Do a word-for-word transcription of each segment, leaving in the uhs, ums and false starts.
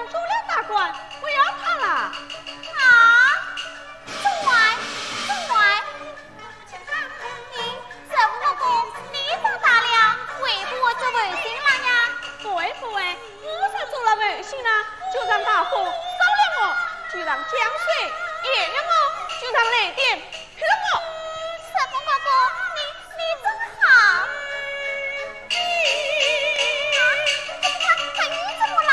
做了大官，不要怕啦。啊？钟爱，钟爱，你，这不过，你长大了，会不会做负心郎呀？会不会？我若做了负心郎，就让大火烧了我，就让江水淹了我，就让雷电劈了我。这不过，你，你真好。啊，你怎么啦？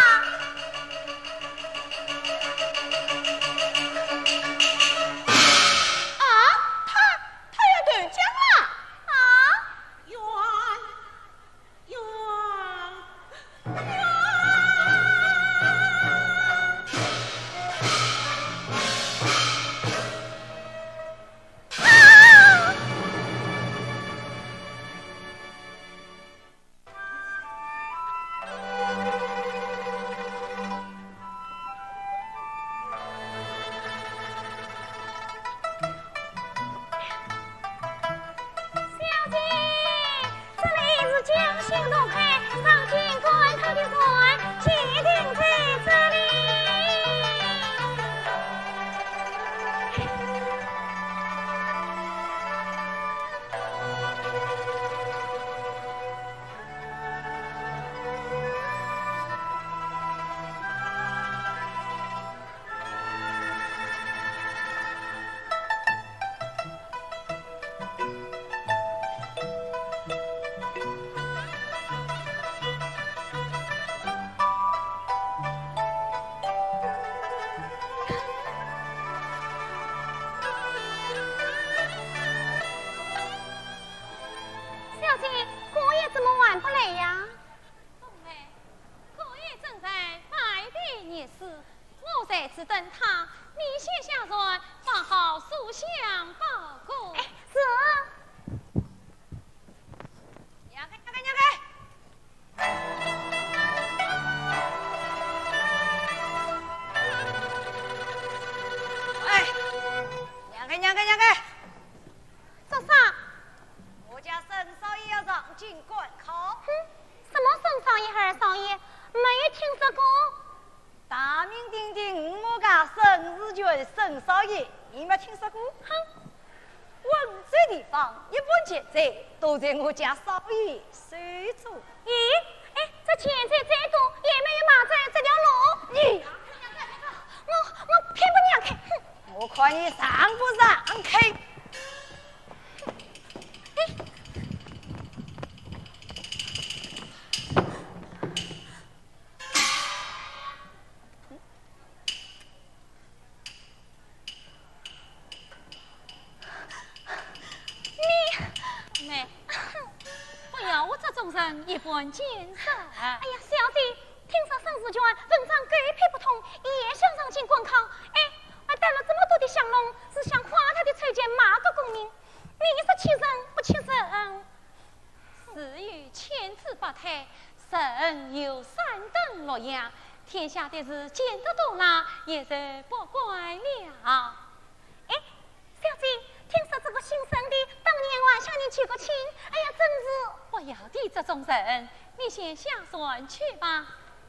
啊，他，他要投江了。啊？冤，冤，冤。啊！ 小姐，这里是江心渡海，上京赶考的船，就停在这里。 小姐，姑爷怎么还不来呀？冬梅，姑爷正在拜别御史，我在此等他，你先下船，放好书箱包裹。哎，是。让开，让开，让开！哎，让开，让开，让开！ 做啥？我家沈少爷要上京赶考。哼，什么沈少爷、二少爷，没有听说过。大名鼎鼎我家沈世钧沈少爷，你没听说过？哼，温州地方一般钱财，都在我家少爷手中。咦，哎，这钱财再多，也没有马仔这条路。你，我，我偏不让开，哼。 我看你让不让开？你，妹，不要和这种人一般见识。哎呀，小姐， 听说沈世钧文章狗屁不通，也想上京赶考。哎，还带了这么多的香笼，是想花他的臭钱买个功名。你是欺人不欺人。树有千姿百态，人有三等六样，天下的事见得多啦，也就不怪了。哎， 小姐，听说这个姓沈的当年还向你求过亲，哎呀，真是……不要提这种人，你先下船去吧。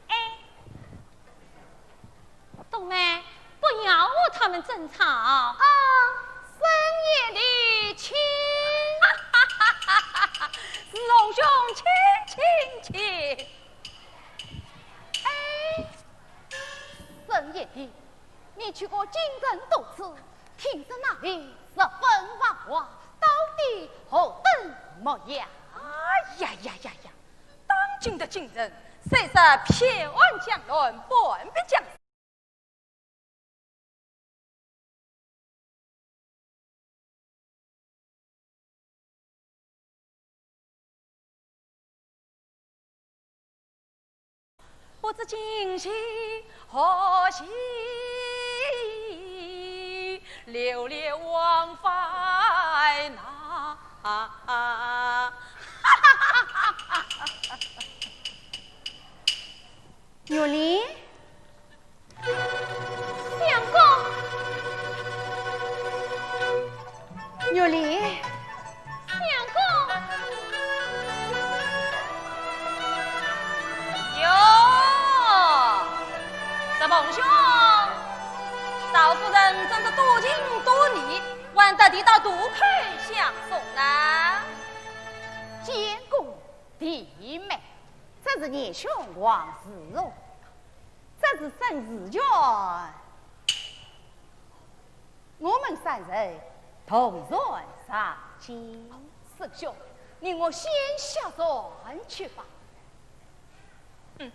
哎。冬梅，不要和他们争吵。哦，沈爷的亲。是荣兄，请，请，请。哎，沈爷的，你去过京城多次， 听说那里十分繁华，到底何等模样？哎呀呀呀呀！当今的京城，虽说偏安江南，半壁江山， 不知今夕何夕，流连忘返哪。玉林？ 相公。玉林。相公。哟，沈兄，赵夫人真是多情多义，还特地到渡口相送啊。见过弟妹，这是年兄王世充，这是沈世铨。 我们三人同船上京。世兄，你我先下船去吧。嗯。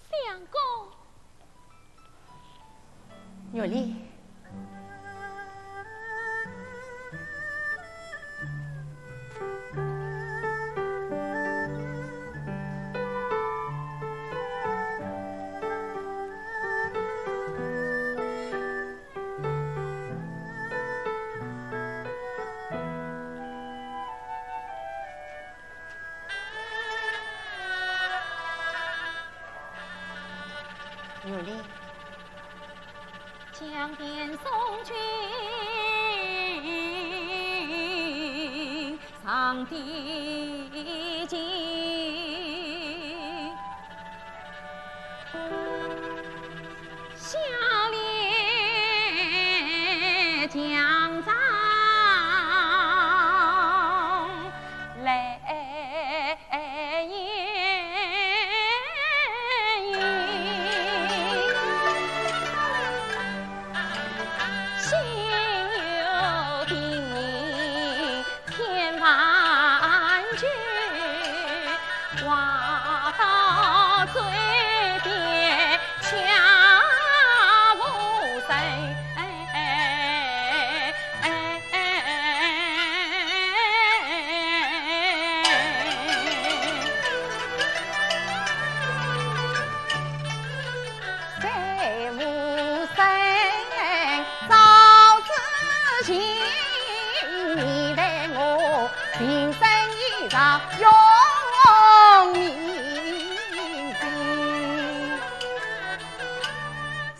相公。 玉莲。玉莲。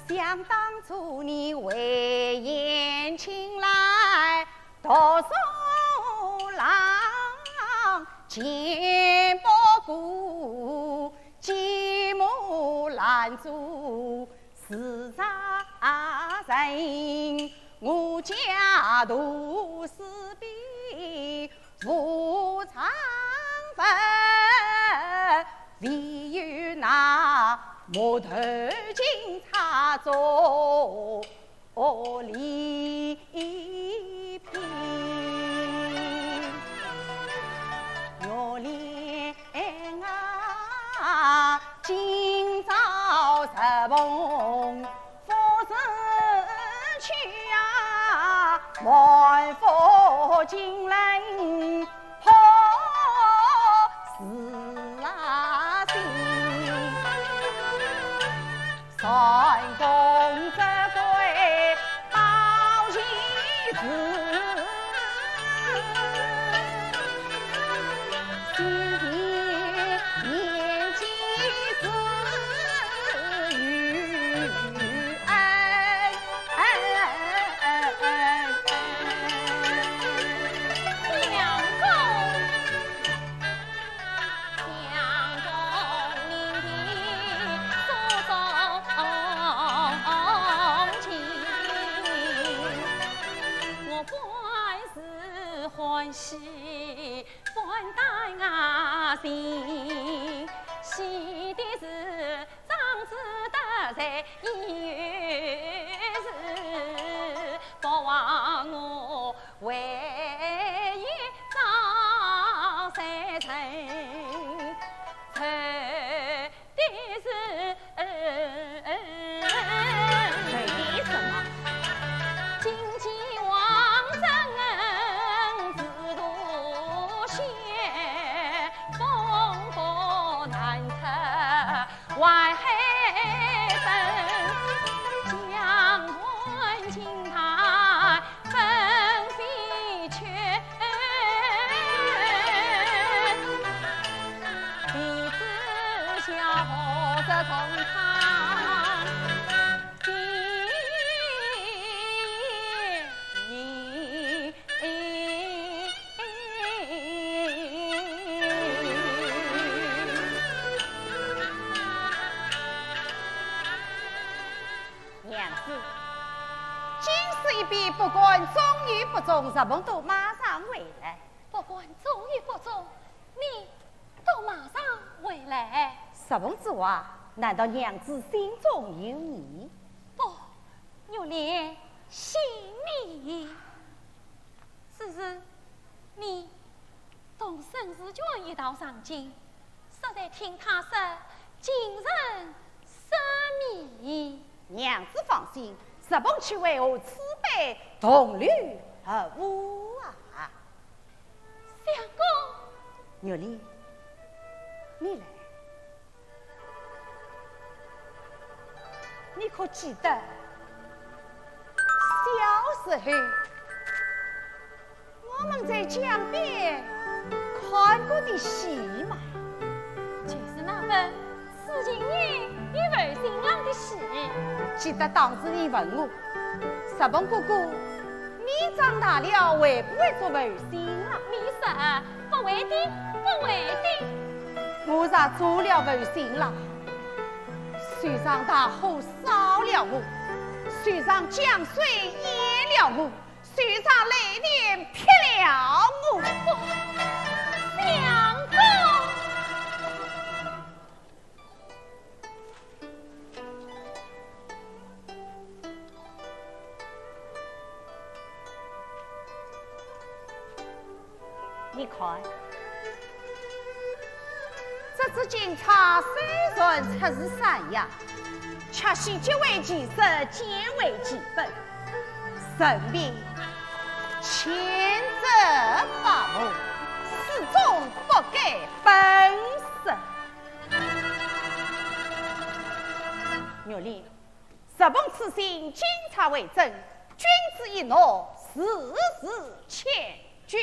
想当初你为言情来 读书郎，钱不够，寂寞难做自在人。我家徒四壁无常物，唯有那木头金钗做 哦，礼品。月亮啊，今朝入梦夫人去啊，满腹情人 破自心。三公之贵报其子，心系年纪子与恩。 相公，相公，你的手中情，我本是欢喜， 欢淡啊心，喜的是长子得财，忧是父亡我唯一早才成，愁 的是，愁什么？今既往生是徒劳，功德难测还生。今日一笔，不管中与不中，日本都马上回来。不管中与不中，你都马上回来？日本之话，难道娘子心中有疑？不，玉莲心里。 此事，你同沈世钧一道上京，实在听他说京城失迷。娘子放心，日本岂会和此辈同流合污啊？相公。玉莲，你来。 你可记得小时候我们在江边看过的戏吗？就是那本《紫金燕与范新郎》的戏。记得当时你问我，日本哥哥，你长大了会不会做范新郎？你说，不会的，不会的。 我若做了范新郎，就像大火烧了我，就像江水淹了我，就像雷电劈了我。相公。 你看，这支金钗虽然出自山崖，却是极为奇珍，见为奇宝，人命千折百磨，始终不改本色。玉莲， 日本此行金钗为证，君子一诺，字字千金。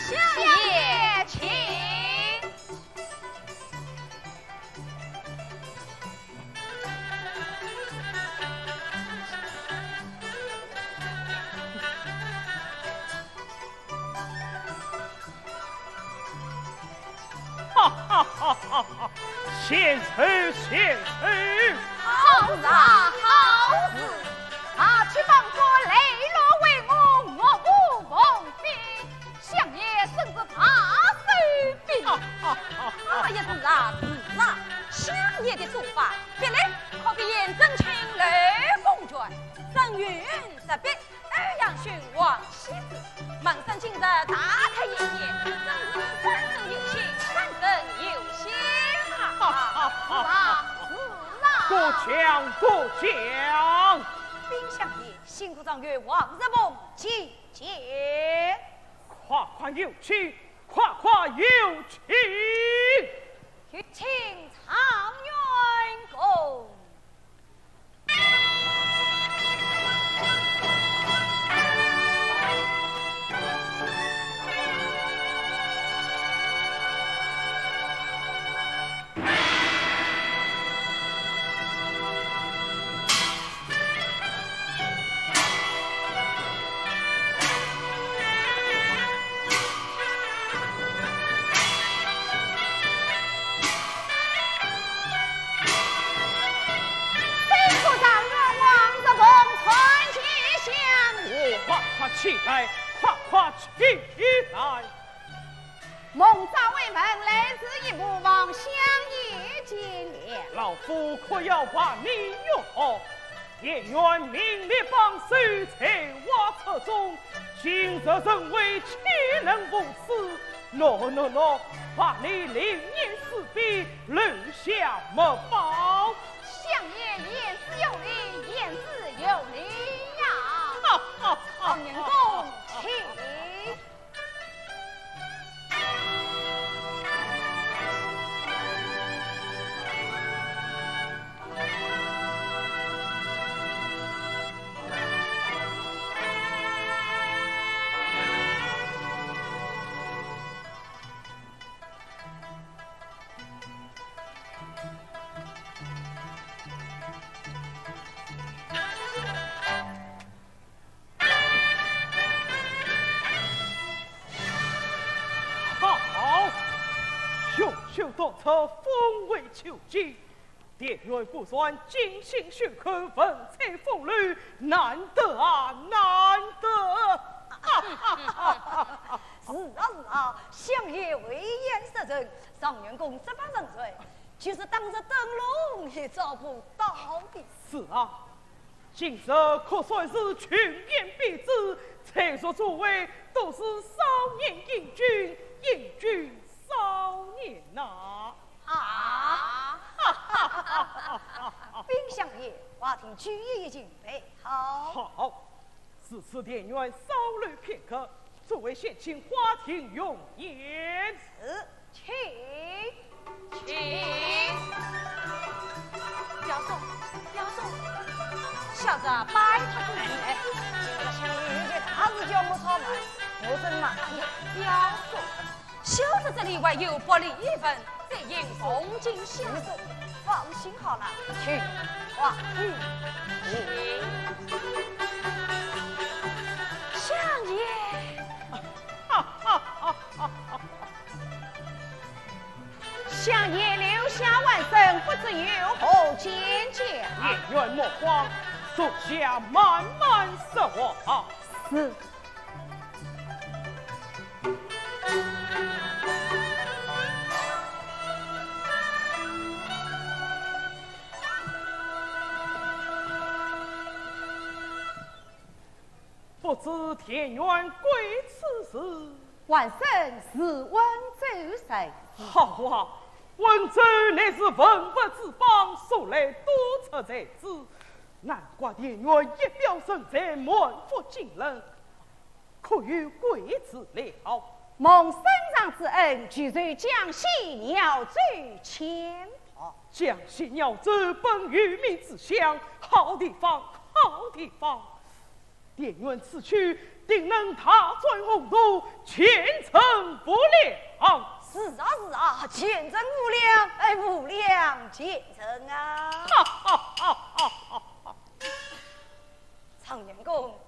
相爷请。哈哈哈哈哈！献丑，献丑！好事啊，好事！拿去放火，雷落为我，我不奉命。相爷真是大手笔。哈哈哈哈！哎呀，是啦，是啦，相爷的做法，别人可比颜真卿、柳公权，神韵特别。 欧阳询、王羲之，门生今日大开眼界，真是三生有幸，三生有幸啊！哈哈哈哈！是啊，是啊。过奖，过奖。禀相爷，新科状元王日凤觐见。快快有请，快快有请。起来，快快起来！蒙召回门，来迟一步，望相爷见谅。老夫可要把你约好，田园名列榜首，才华出众，今日怎会岂能无礼？喏喏喏，把你另眼四边，留下墨宝。相爷，言之有理，言之有理呀。哈哈哈哈！状元公，请。 好，好，优秀多出，风味秋季。田园古传，精心选口，文采风流，难得啊，难得！是啊，是啊，相爷慧眼识人，状元公这般人才，就是当着灯笼也找不到的。是啊， 今日可算是群贤毕至，在座诸位都是少年英俊，英俊少年呐。啊？禀相爷，花厅酒已经备好。好，如此田园稍留片刻， 诸位先请花厅用宴。是，请。请。表兄，表兄，小侄拜托你。哎，相爷有件大事叫我操办，我真忙。表兄，小侄这里还有薄礼一份， 再行铜金香。放心好了，去吧。嗯，行。相爷。相爷留下还礼，不知有何见教？田园莫慌，坐下慢慢说话。是。 不知田园贵此事？还礼是温州人。好啊，温州乃是文物之邦，素来多出才子，难怪田园一表人才，满腹经纶。 可有贵子了？蒙圣上之恩，就在江西饶州签报。江西饶州本有名之乡，好地方，好地方。田园此去，定能大展宏图，前程无量。是啊，是啊，前程无量，哎，无量前程啊。哈哈哈哈哈哈！状元公，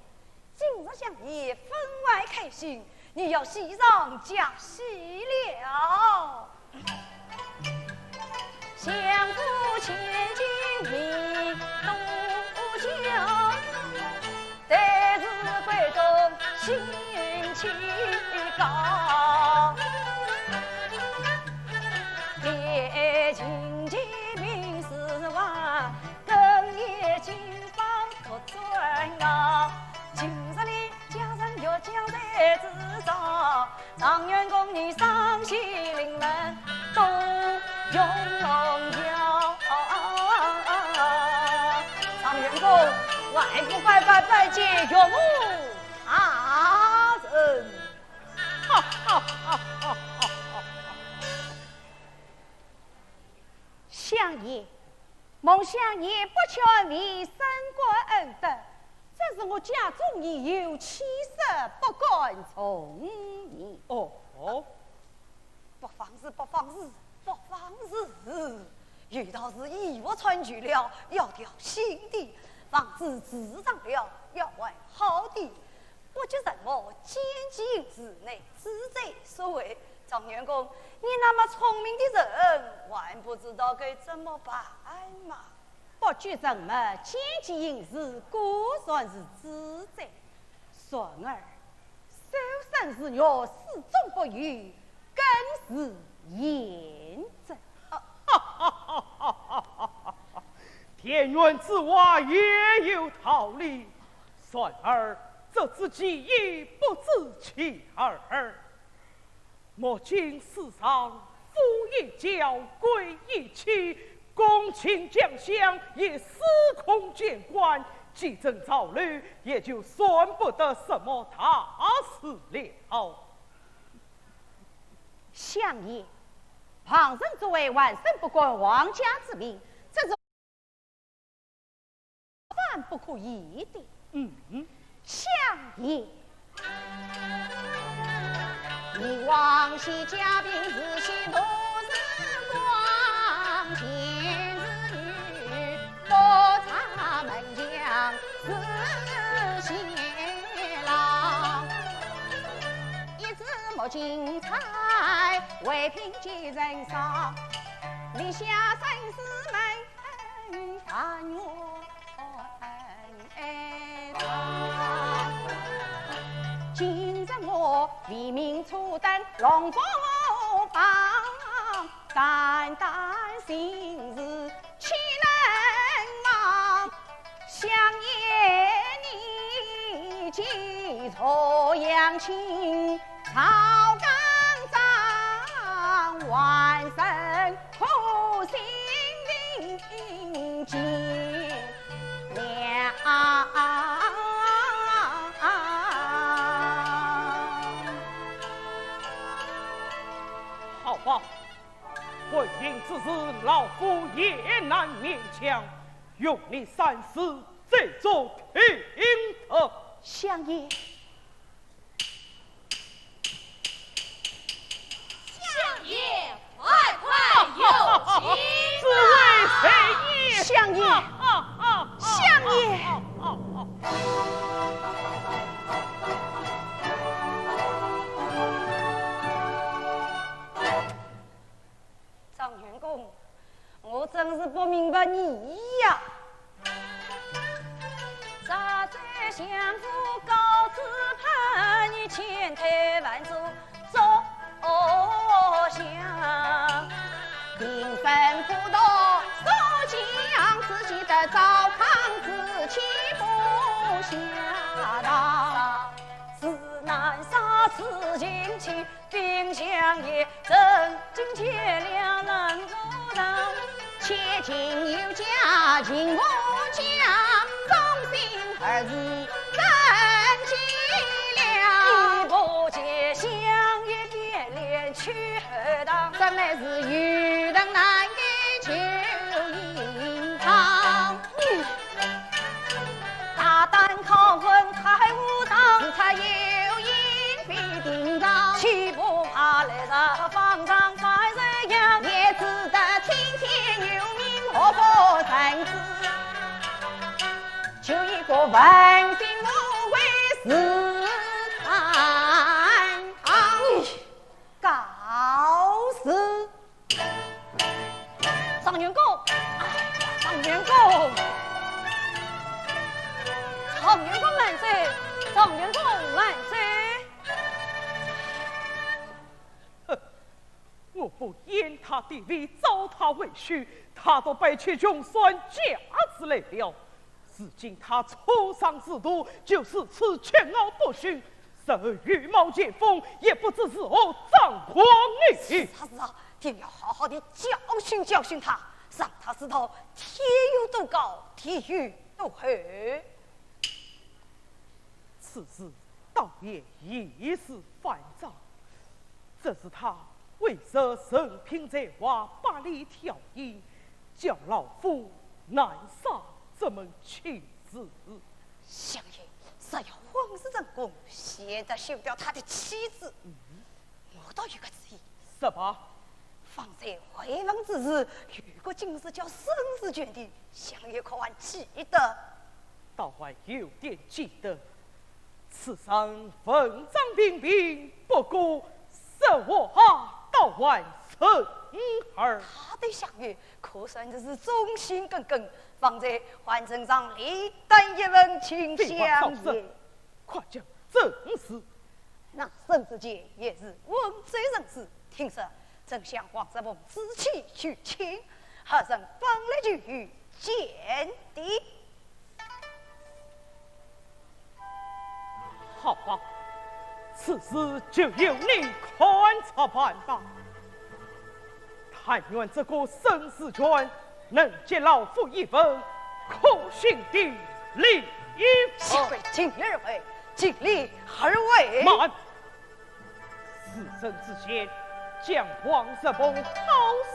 今日相爷分外开心，你要喜上加喜了。相府千金名都叫，但是闺中心气高。夜勤勤名是王，更夜勤 不准啊！今日里佳人越墙在之上，状元公你双喜临门都用荣耀。状元公，还不快快拜见岳母大人？哈哈哈哈哈哈！相爷， 蒙相爷不劝，未免过恩德，这是我家中年幼，气色不敢重言。哦，哦。不妨事，不妨事，不妨事。有道是衣服穿旧了，要掉新的；房子住长了，要换好的。 不急什么奸计行事，乃知者所为。状元公，你那么聪明的人，还不知道该怎么办吗？不急什么奸计行事，果然是知者。传儿，书生如玉，始终不遇，更是贤者。田园之花也有道理，传儿只知其一，不知其二。 目今世上，夫一教，贵一妻，公卿将相也司空见惯，既曾造楼，也就算不得什么大事了。相爷，旁人作为，还审不惯皇家之命，这是 万不可以的。嗯，相爷。你王喜家贫，自喜独自光，贤侄女，独插门墙自谢老。一枝木金钗，为凭几人赏，立下三四门。 但愿今日我为民除灯，龙凤榜，淡淡心事岂能忘？相爷你既着阳亲，赵刚上，还生 可心平静了。好吧，婚姻之事，老夫也难勉强，容你三思，再作评论。相爷。 相爷，快快有请。这位谁也？相爷，相爷。状元公，我真是不明白你呀。 早在相府告知他，你千推万阻作响。平生不读书讲，只记得糟糠之妻不下堂。是南沙此情去， 并相爷曾经借两人入堂，且尽有家尽无家，忠心儿子怎计量？你不借相爷变脸去后堂，怎奈是有人难改旧印章。 大胆拷问太武堂，只差有印必定到。岂不怕来日方丈犯人呀？也只得听天由命，何不成之？就一个问心无悔是难。告辞。 状元公，哎呀，状元公，状元公慢走，状元公慢走。哼，我不掩他的罪，招他为婿，他倒摆起穷酸架子来了。 如今他初生仕途，就如此桀骜不驯，日后羽毛渐丰，也不知如何掌管你。是啊，是啊，定要好好的教训教训他，让他知道天有多高，地有多厚。此事倒也易事。 反掌，这是他为着人品才华，百里挑一，叫老夫难杀这门亲事。相爷，若要婚事成功，现在休掉他的妻子，我倒有个主意。什么？方才回房之时，有个进士叫沈士权的，相爷可还记得？倒还有点记得。 此人文章平平，不过说话倒还顺耳。他对相爷可算是忠心耿耿，方才还呈上礼单一份，请相爷。快讲，正是。那沈子建也是温州人士，听说曾向王石凤置气求亲，何人方来求见的？好啊，此事就由你看着办吧。 但愿这个沈子建能给老夫一份可信的理由。下跪敬礼二位，敬礼二位。慢！事成之前，将王石凤好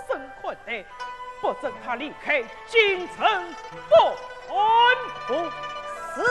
生款待，不准他离开京城半步。是。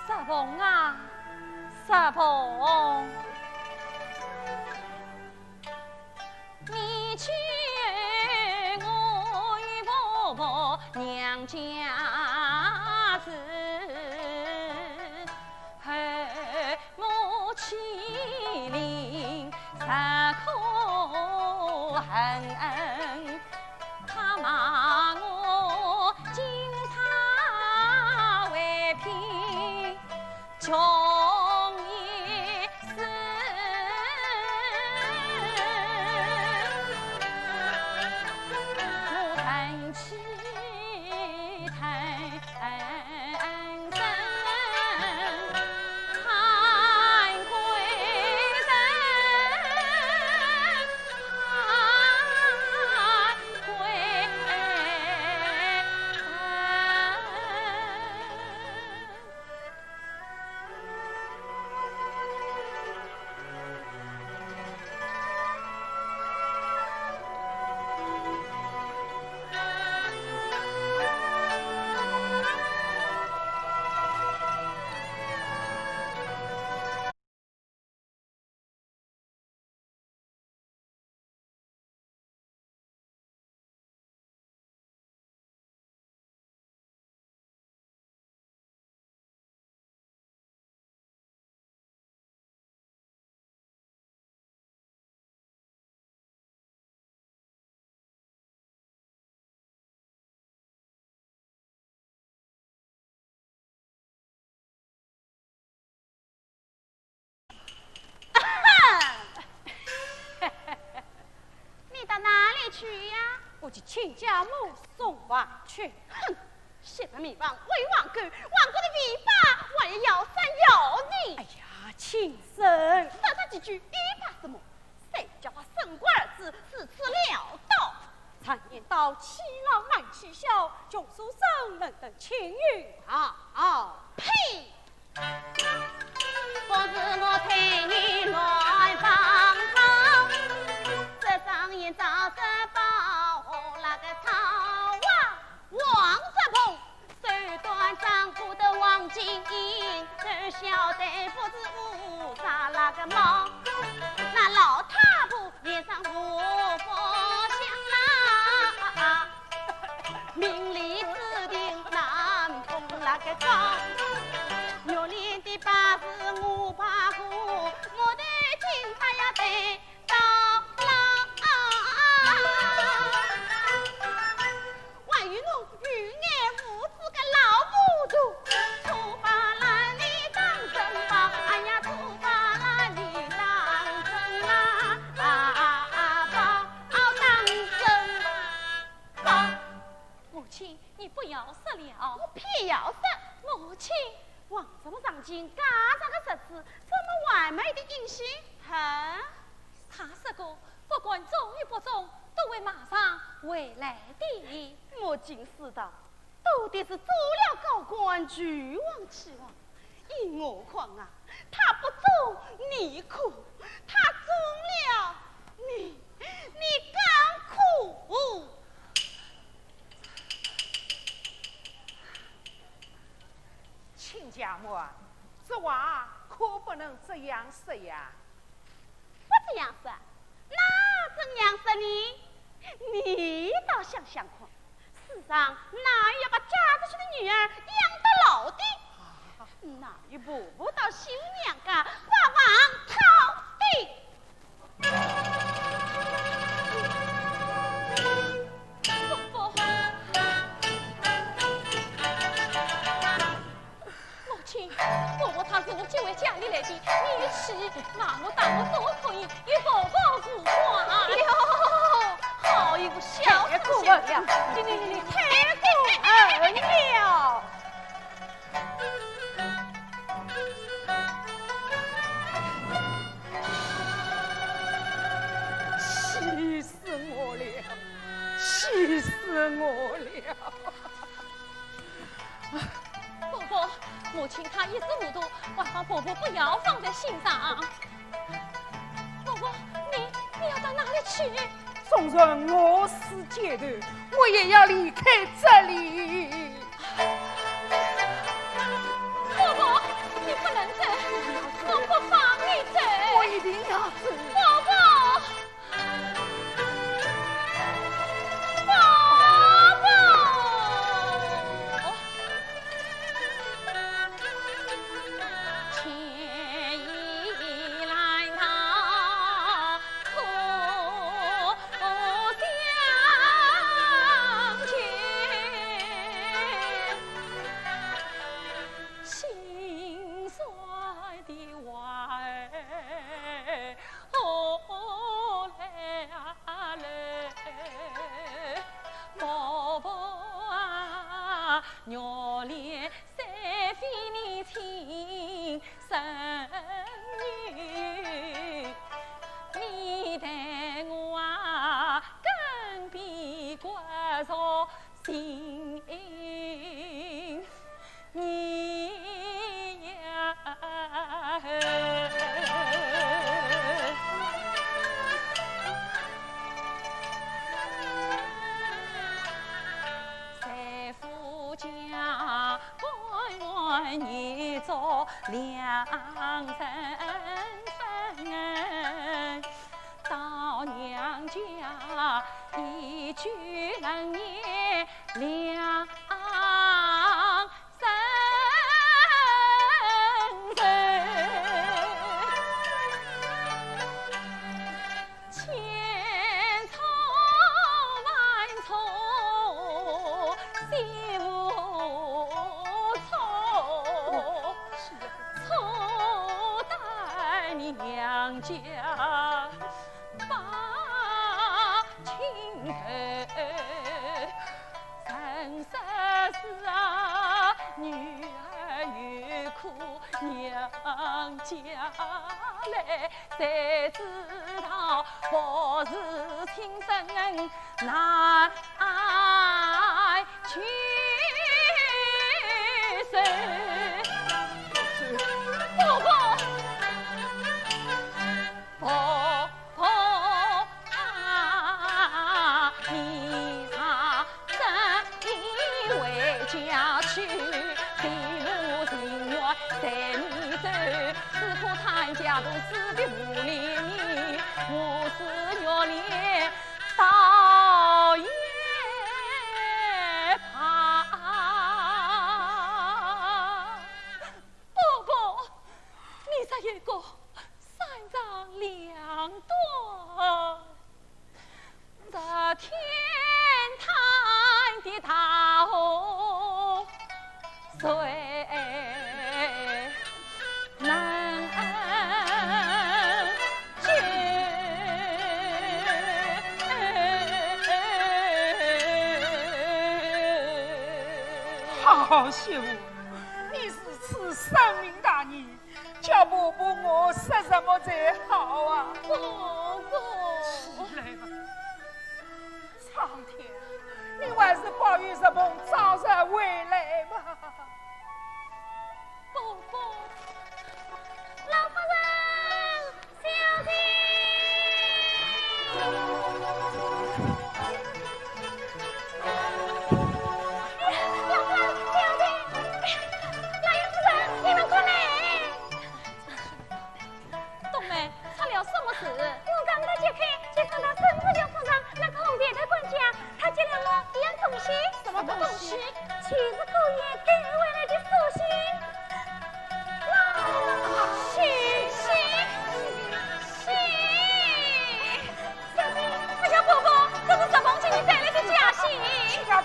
石凤啊，石凤。你到哪里去呀？我去请教武松王去。哼，昔日明王为王哥，王哥的臂膊，还要咬三咬四。哎呀，卿卿。少打几句，臂膊什么？ 谁叫他沈国二子如此潦倒？常言道，欺老难欺小，穷书生能登青云堂。呸！妹的音信？啊？他说过，不管忠与不忠，都会马上回来的。母亲说道，都的是做了高官，俱往俱往。更何况啊，他不忠你苦，他忠了你，你甘苦？亲家母啊，这话可不能这样说呀。不这样说，那怎样说呢？你倒想想看，世上哪有要把嫁出去的女儿养到老的？哪有婆婆到新娘家把房讨的？ 伯伯，母亲，伯伯他是我接回家里来的，你一去，骂我打我都可以，有伯伯护航。哟，好一个孝顺小子，你你你你太过分了。 气死我了，气死我了！伯伯，母亲她一时糊涂，还望伯伯不要放在心上。伯伯，你，你要到哪里去？纵然我死街头，我也要离开这里。 伯伯，你不能走，我不放你走。我一定要走。伯伯，伯伯。 伯伯，你这一个三长两短，这天塌的大祸谁能救？好媳妇，你如此深明大义， 叫我婆婆，我说什么才好啊？婆婆。起来吧。苍天，你还是保佑石凤早日回来吧。婆婆，老夫人，小姐。哎呀，老夫人，小姐。哎呀，老爷夫人，你们快来。 冬梅，出了什么事？我刚刚揭开，就看到沈府的府上那个红皮头管家，他揭了我一样东西。什么东西？就是顾爷给我回来的书信。书信？信？小姐，哎呀，婆婆，这是什么给你带来的假信？奇怪，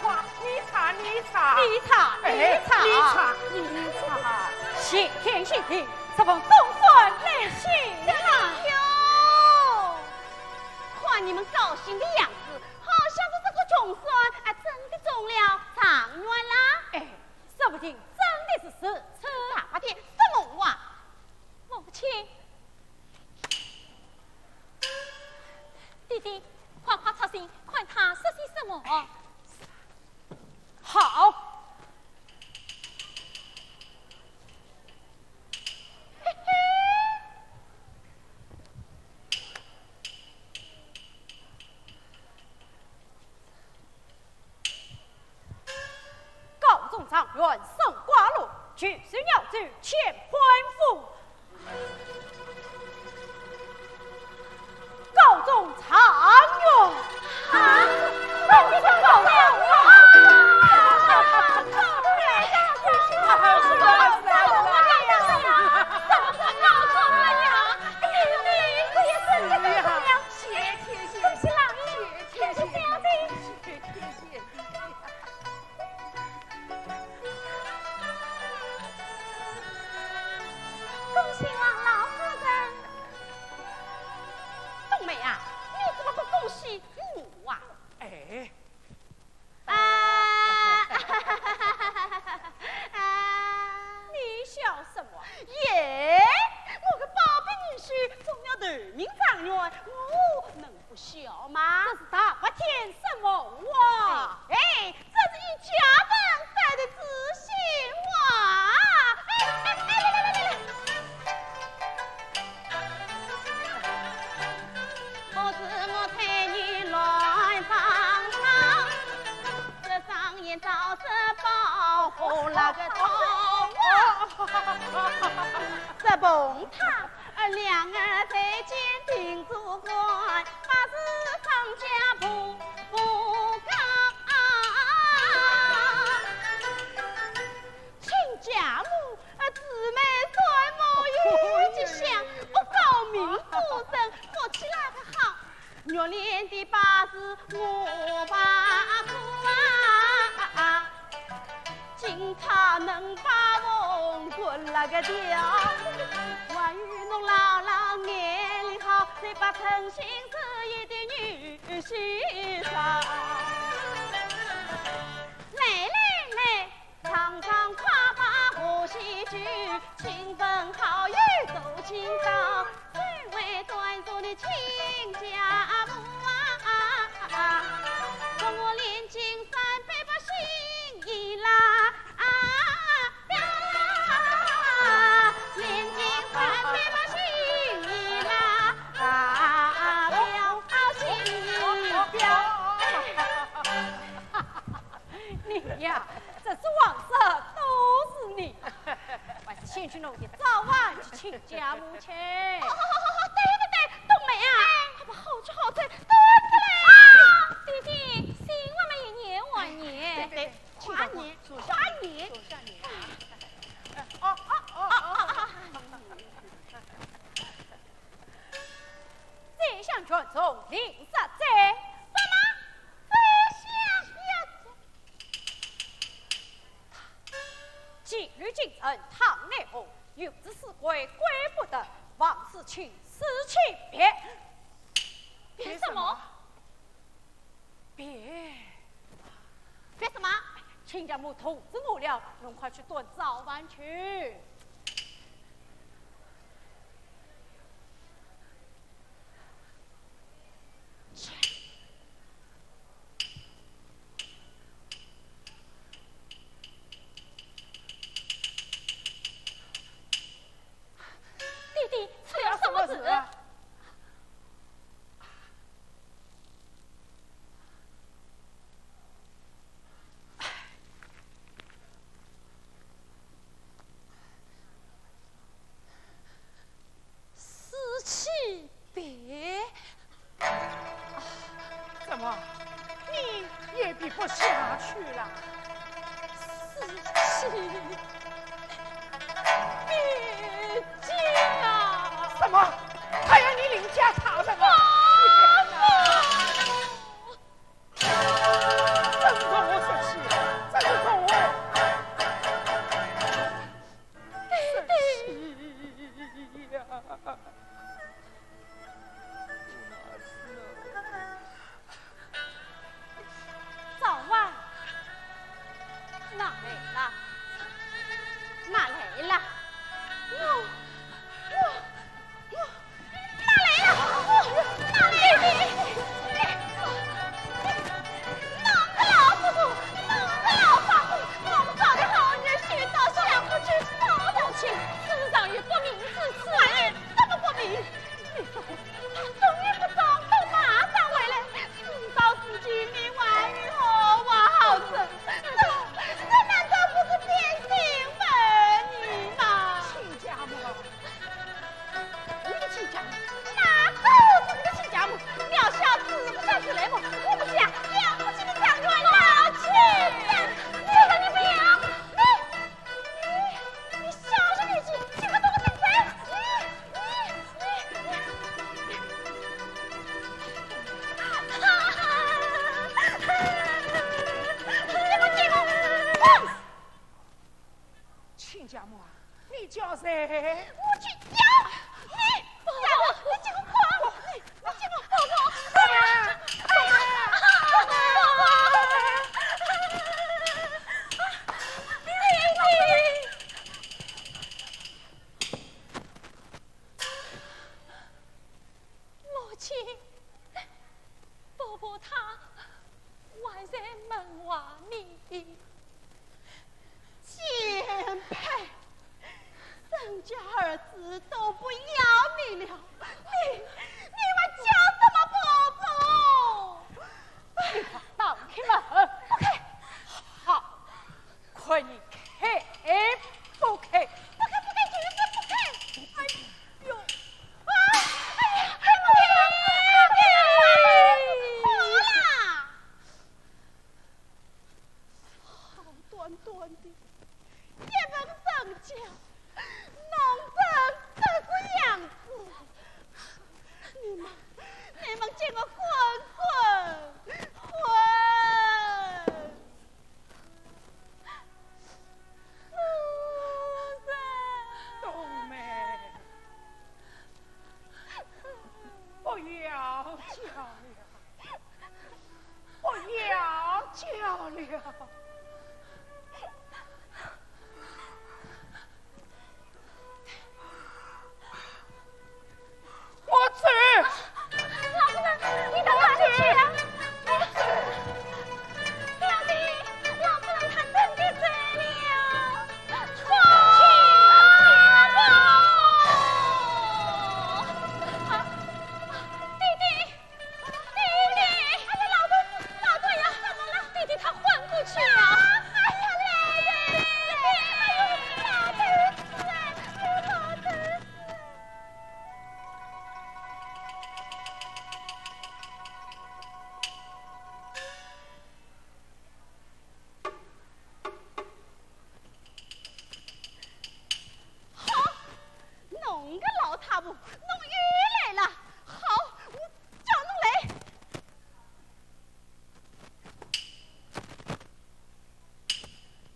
你查，你查。你查，哎，你查。你查，你查。谢天谢地， 这封总算来信了。哟，看你们高兴的样子，好像是这个总算啊，真的中了状元啦。哎，说不定真的是如此。大白天什么话？母亲，弟弟，快快出信，看他说些什么。好。 高中状元升花落，举手鸟走乾坤府。高中状元。啊，高中状元。恭喜王老夫人。冬梅啊，你怎么不恭喜我啊？哎。啊。啊。你笑什么？耶，我个宝贝女婿中了头名状元，我能 不孝吗？这是大白天什么话？哎，哎，这是一家人发的知心话。哎，哎，哎，来，来，来，来，来。亲家母，呃，姊妹双母有吉祥，我高明夫人，福气哪个好？ 来，来，来。 你呀，这是枉说都是你。还是先去弄点早饭去请教母亲。哦，对对对，冬梅啊，快把好酒好菜端出来。啊，弟弟，新碗嘛一年还年。对对，快点，快点。坐下，坐下。哦，哦，哦，哦。 宰相权重令杀贼。什么？宰相要骑驴进城，趟内轧，有子死罪，跪不得，王世清死期别。别什么？别。别什么？亲家母肚子饿了，侬快去端早饭去。赵娃，哪来了？哪来了？我，我，我，哪来了？我，哪来了？你，你，你，弄个老糊涂，弄个老糊涂，我们找的好女婿到相府去烧掉去，世上有不明之事。哎，怎么不明？ 你说，他终于不找，等马上回来，自找自己命，还有何话好说？这，这难道不是变心吗？亲家母，你的亲家母，哪个是你的亲家母？你要小子不孝子来么？我们家养不起的状元老亲家，这个你不要，你，你，你小子年纪，竟敢动我身子，你，你，你，你。 亲家母啊，你叫谁？我去叫你，家母，你这个狂，你，你这个……婆婆，哎呀，婆婆，弟弟。 母亲，婆婆她还在门外呢。贱胚，人家儿子都不要你了，你，你还叫什么婆婆？你快打开门！不开。好， 看你开不开？不开，不开，就是不开。哎呦，啊，哎呀，哎呀，好啦，好端端的一份人家，弄成这个样子，你们，你们给我滚滚滚！ 冬梅，不要叫了，不要叫了。 我走。老夫人，你到哪里去啊？我走。表弟，老夫人她真的走了。啊，弟弟， 弟弟，哎呀，老头子，老头呀，怎么了？弟弟他昏过去了。哎呀，老头子，哎呦，老头子，哎呦，老头子。 好，侬个老太婆，侬又来了。好，我叫侬来。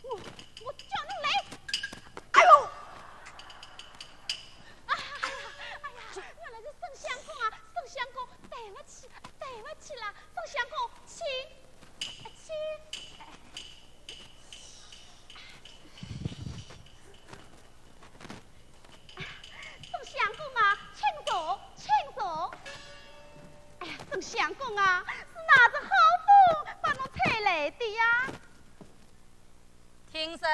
我，我叫侬来。哎呦！啊，哎呀，哎呀，原来是沈相公啊，沈相公，对不起，对不起啦，沈相公，请。 请。沈相公啊，请坐，请坐。哎呀，沈相公啊，是哪只好风把侬吹来的呀？听说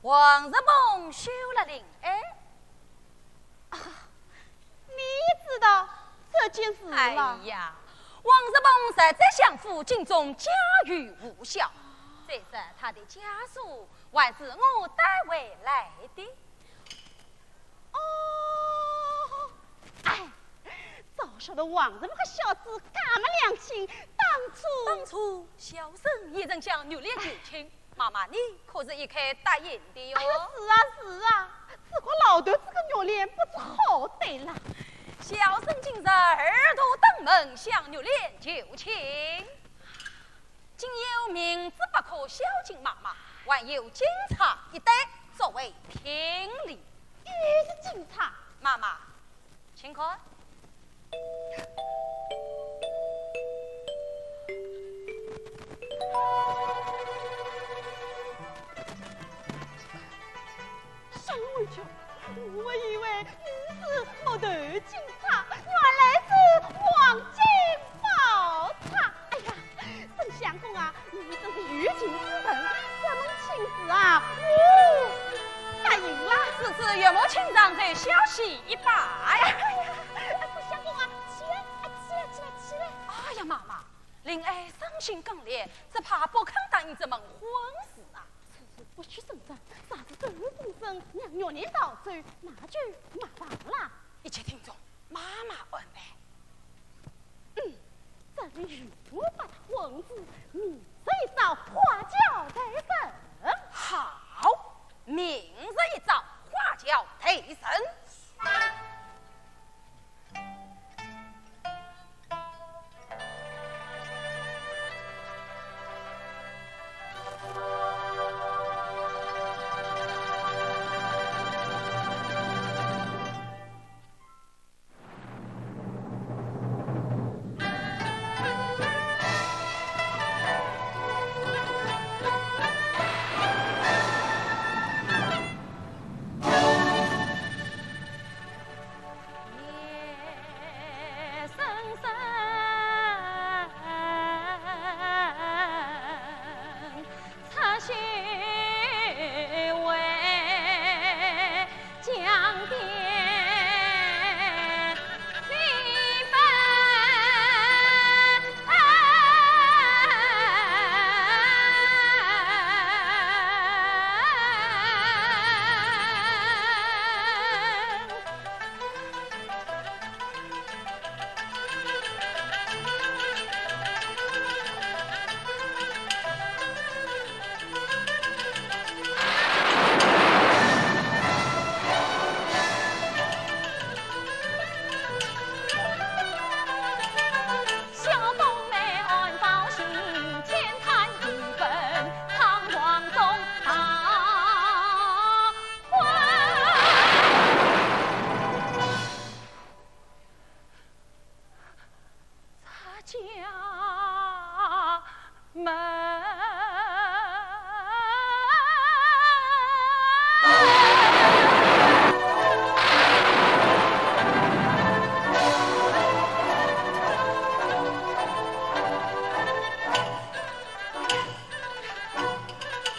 王石凤休了令哀。啊， 你也知道这件事了？哎呀，王石凤在相府尽忠，家喻户晓。再说他的家书还是我带回来的。哦，哎，早晓得王石凤和小子这么良心，当初……当初小生也曾向玉莲求亲， 妈妈，你可是一口答应的哟。哎呦，是啊，是啊，只怪老头子个玉莲不知好歹啦。小生今日二度登门向玉莲求亲，竟有明珠八颗孝敬妈妈，还有金钗一对作为聘礼。又是金钗？妈妈，请看。沈婉秋，我以为你是木头金钗，原来是黄金宝钗。哎呀，沈相公啊，你真是有情之人，这门亲事啊，我答应了。是是，岳母请上，再小婿一拜。哎呀，沈相公啊，起来，哎，起来，起来，起来。哎呀，妈妈，令爱伤心更烈，只怕不肯答应这门婚事啊。此事不许声张，若是真风声，让玉兰逃走，那就麻烦了。一切听从妈妈安排。 嗯，这里有八大混子，明日一早花轿抬神。好，明日一早花轿抬神。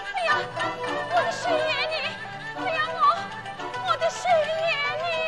哎呀，我的心眼呢？哎呀，我，我的心眼呢？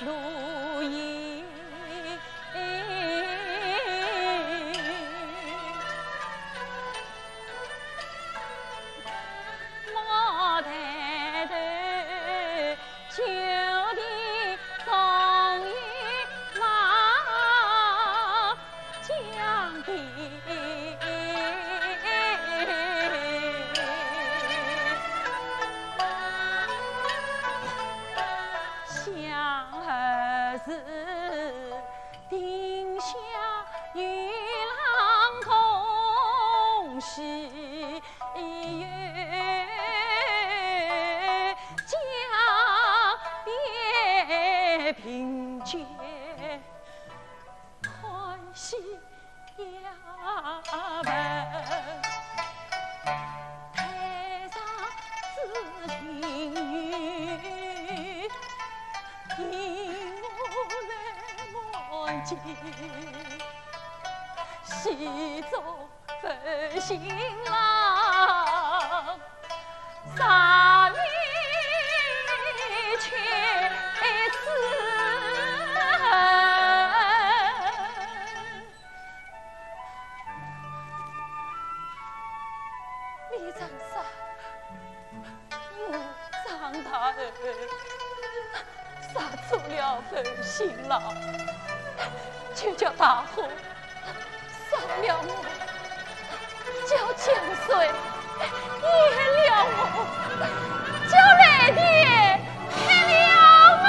路也。莫抬头，就地总有望。 李长沙，我长大后，杀出了份辛劳，就叫大火 烧了我，叫江水淹了我，叫雷电劈了我。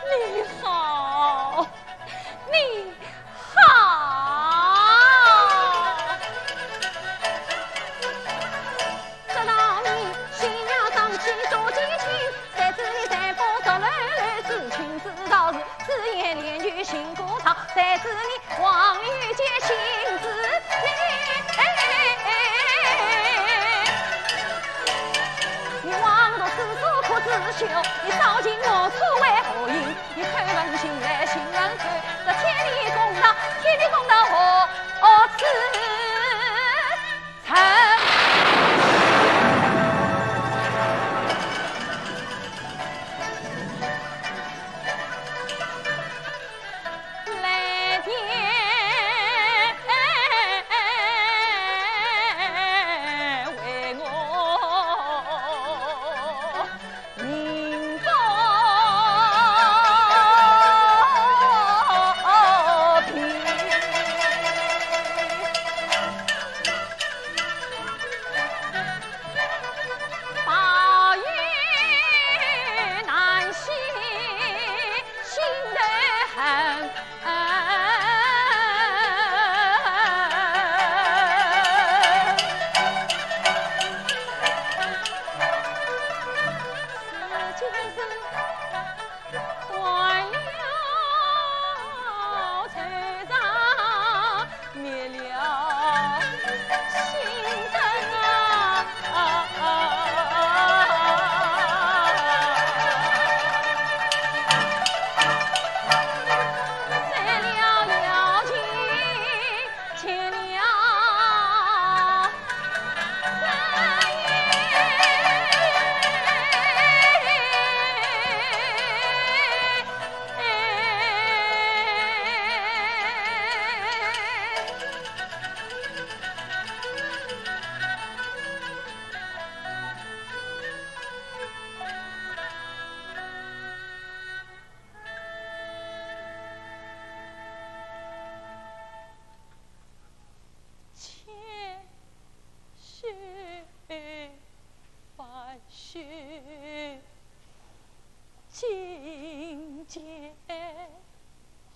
你好，你好。金钱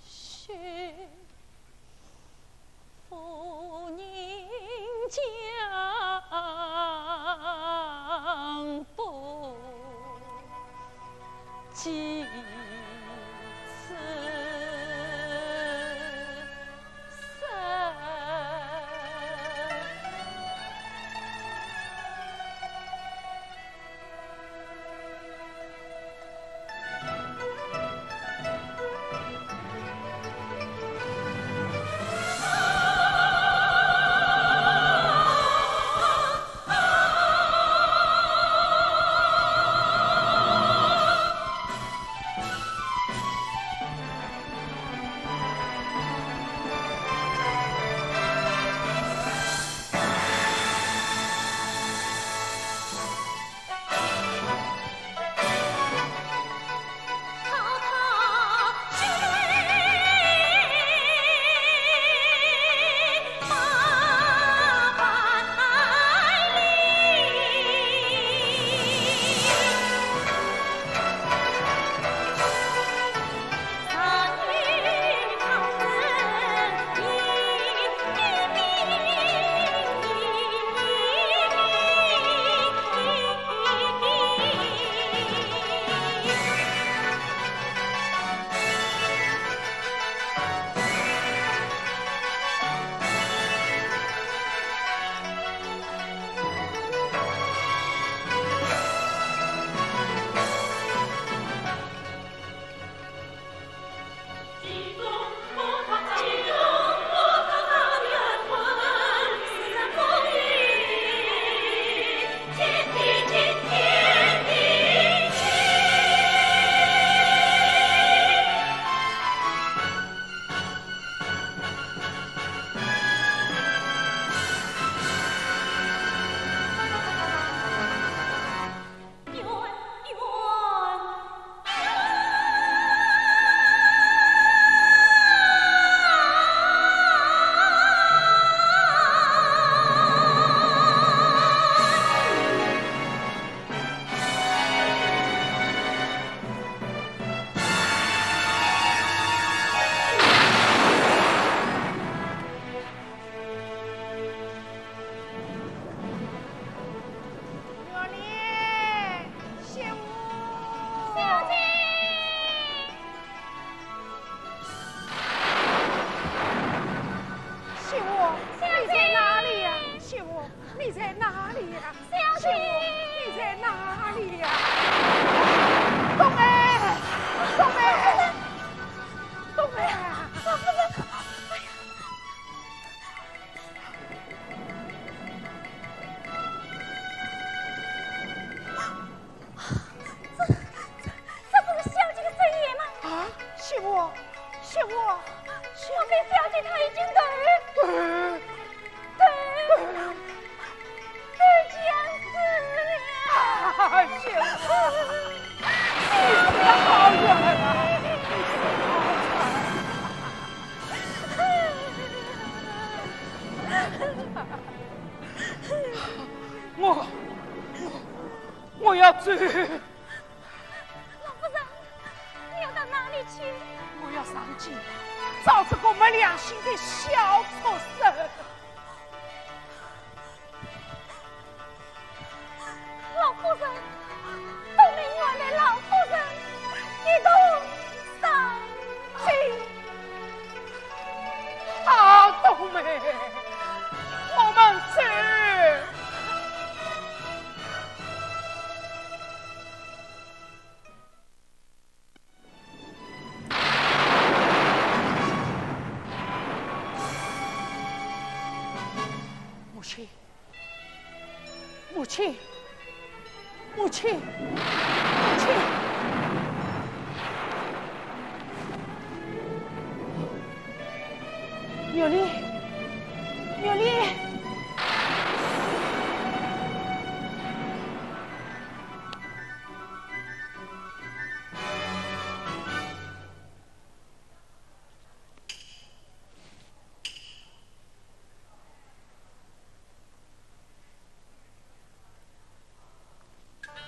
是夫人讲不及此身。 你在哪里呀？你在哪里呀？小姐，你在哪里呀？冬梅，冬梅，冬梅啊！这，这，这不是小姐的身影吗？啊，媳妇，媳妇，我看小姐她已经投，投，投，投江水了。啊，媳妇，你死得好冤啊！你死得好冤啊！ 我，我，我要走。老夫人，你要到哪里去？我要上京，找这个没良心的小畜生。 老夫人，冬梅原谅老夫人，一同上京。好，冬梅，我们走。 母亲，母亲，母亲，母亲！玉林，玉林！ 母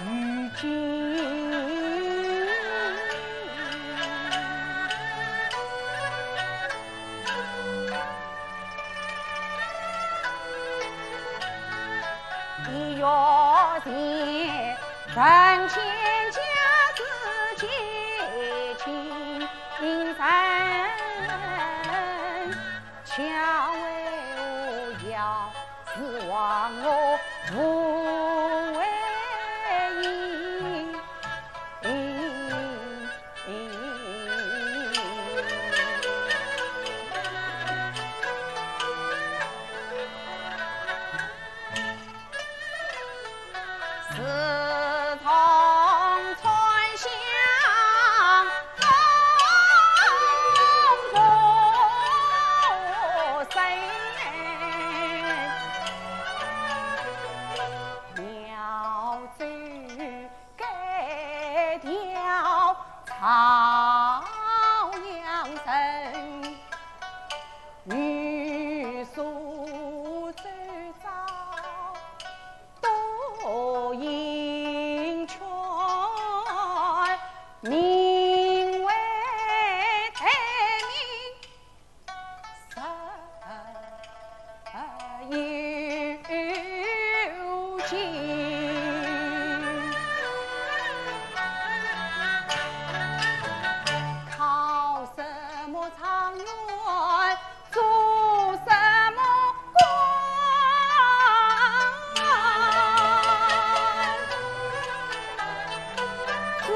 与君。一月前，人间家事结清人。 巧为我要是忘我无为意。自从川向东过山，苗族改调朝阳城，女宿周遭 多引劝，名为台面上有情。考什么状元 做什么官？什么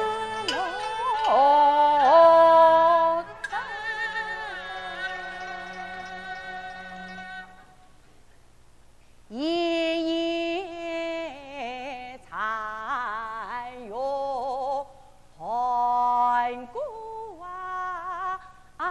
一夜残月寒孤啊。哎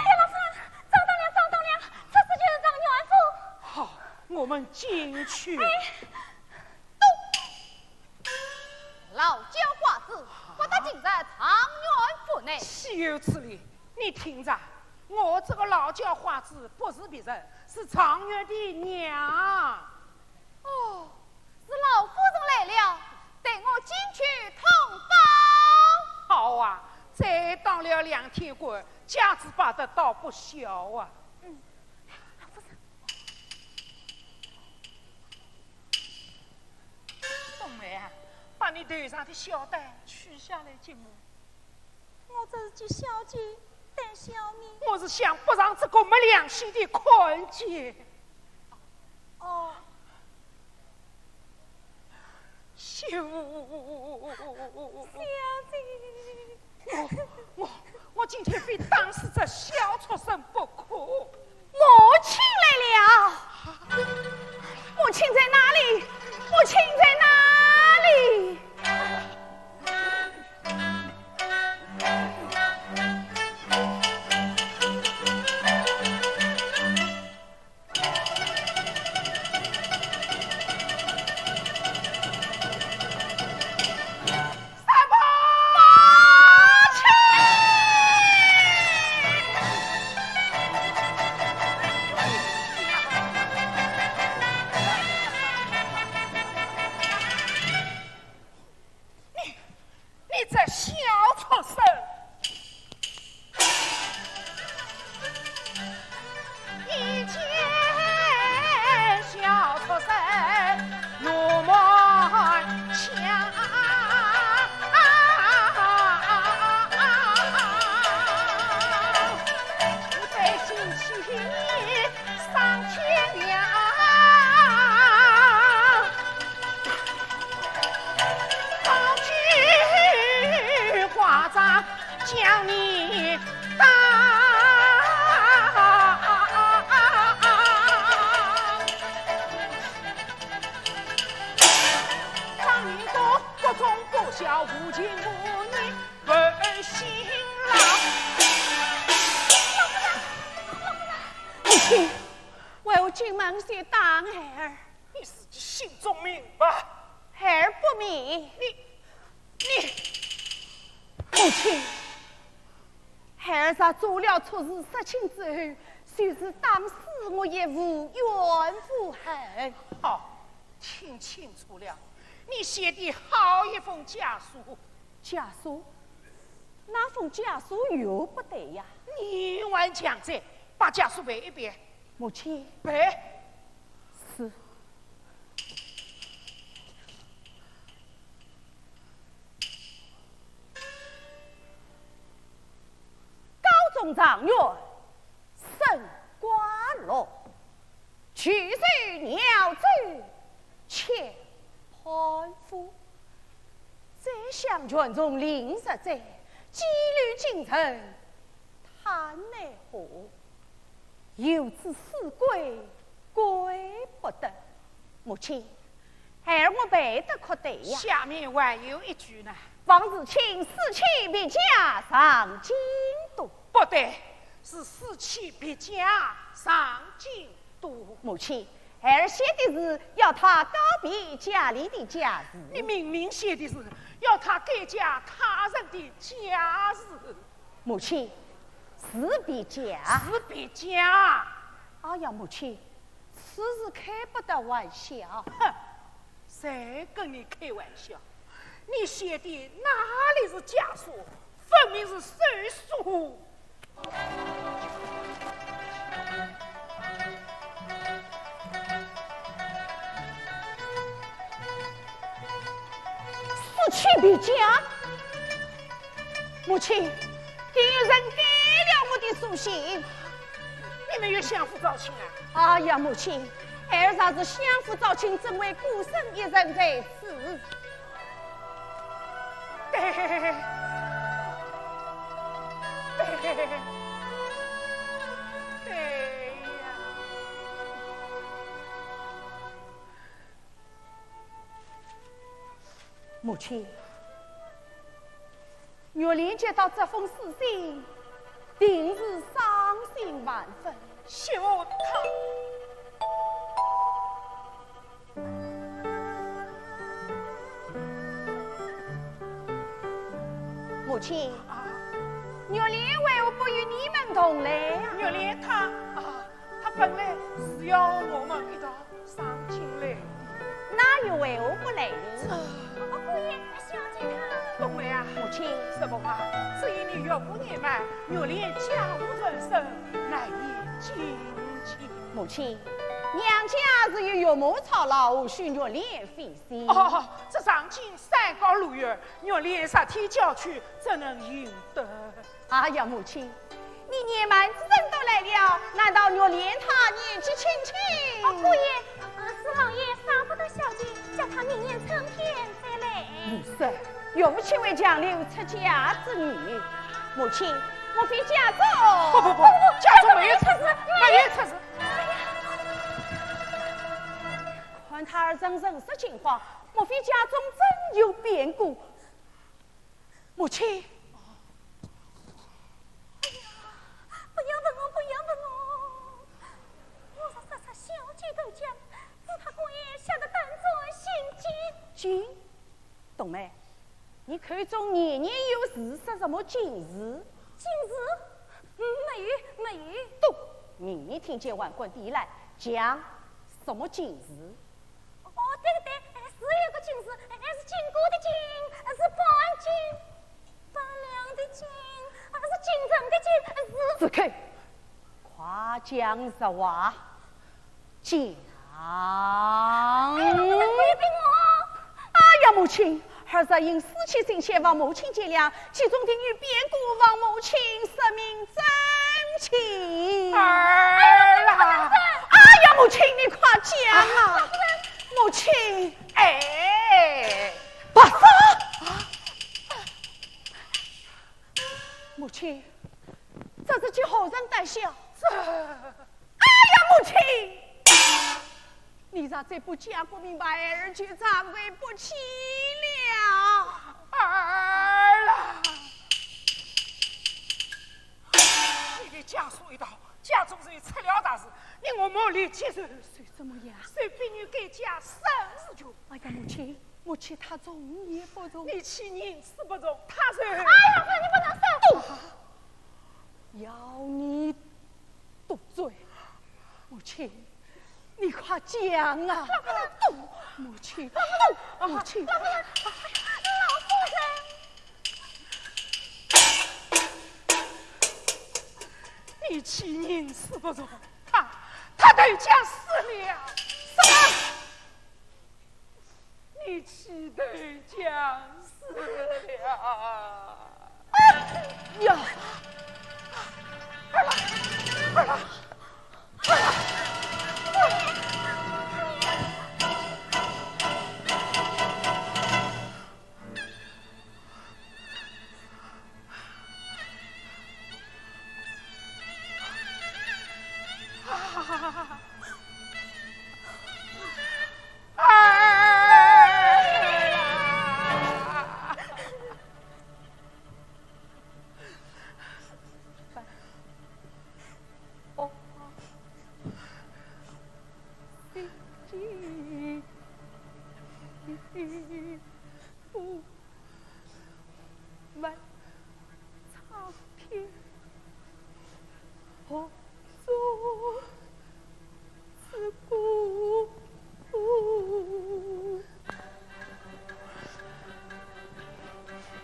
呀，老夫人，找到了，找到了，这就是状元府。好，我们进去。哎， 老叫花子，不得进入状元府内。岂有此理！你听着，我这个老叫花子不是别人，是状元的娘。哦，是老夫人来了，待我进去通报。好啊，再当了两天官，架子摆得倒不小啊。嗯，老夫人。 冬梅啊，把你头上的孝带取下来，金母。我这是给小姐戴孝面。我是想不上这个没良心的汉奸。哦。秀。小姐。 我，我，我今天非打死这小畜生不可。母亲来了。母亲在哪里？母亲在哪里？中不孝，无情无义，不孝。母亲，为何今晚就打孩儿？你自己心中明白。孩儿不明。你，你，母亲，孩儿若做了错事，杀亲之后，就是打死我也无怨无恨。好，听清楚了，你写的好一封家书。家书？那封家书又不对呀。你还强嘴，把家书背一遍。母亲。背。是。高中状元，升官落， 举手鸟走千盘夫。宰相权重临日哉，几率京城叹奈何。游子思归归不得。母亲，孩儿我背得可对呀？下面还有一句呢。王自清，四妻别驾上京都。不对，是四妻别驾上京 都。母亲，孩儿写的是要他告别家里的家事。你明明写的是要他改嫁他人的家事。母亲，是别嫁。是别嫁。哎呀，母亲，此事开不得玩笑。哼，谁跟你开玩笑？你写的哪里是家书，分明是手书。 四妻别驾。母亲，定有人改了我的书信。你没有相府招亲啊？哎呀，母亲，孩儿若是相府招亲，怎会孤身一人在此？ 对，对，对呀。母亲，玉莲接到这封书信， 定是伤心万分。媳妇她……母亲，啊。玉莲为何不与你们同来呀？玉莲她……啊，她本来是要我们一道 上京来的。那又为何不来呢？这……哦，姑爷，小姐她……冬梅啊。母亲。什么话？只因你岳父年迈，玉莲家无人身，难以进京。母亲，娘家自有岳母操劳，何须玉莲费心？哦，这上京山高路远，玉莲十天郊区，怎能行得？ 哎呀，母亲，你年迈之人都来了，难道玉莲她年纪轻轻？哦，姑爷，呃，是老爷舍不得小姐，叫她明年春天再来。你说，岳父岂会强留出家之女？母亲，莫非家中……不，不，不，家中没有出事，没有出事。看他二人神色惊慌，莫非家中真有变故？ 母亲。哎呀，不要问我，不要问我。我若说出小姐的家，只怕姑爷吓得胆战心惊。惊？冬梅，你口中年年有事，说什么惊事？惊事？没有，没有。嘟，明明听见还敢抵赖，讲什么惊事？ 哦，对对对，哎，是有个京师，哎，是经过的经，哎，是半斤八两的斤，哎，是京城的京，哎，是……住口！快讲实话，讲！哎，不要逼我。哎呀，母亲，儿子因思妻心切，望母亲见谅，其中定有变故，望母亲说明真情。儿啊！哎呀，母亲，你快讲啊！母亲，哎，不是。母亲，这是给何人戴孝？这……哎呀，母亲，你若再不讲个明白，儿就站不起了。儿啊，你的家书一到，家中就出了大事，你我莫离其所。是怎么样？是逼你改嫁沈世钧。哎呀，母亲，母亲她从也不从。你欺人是不从，她从。哎呀，你不能说。要你 多嘴。母亲，你快讲啊！母亲，母亲。老夫人，你欺人是不从，她，她都将死了。什么？ 你气得将死了。哎呀！儿啊，儿啊，儿啊！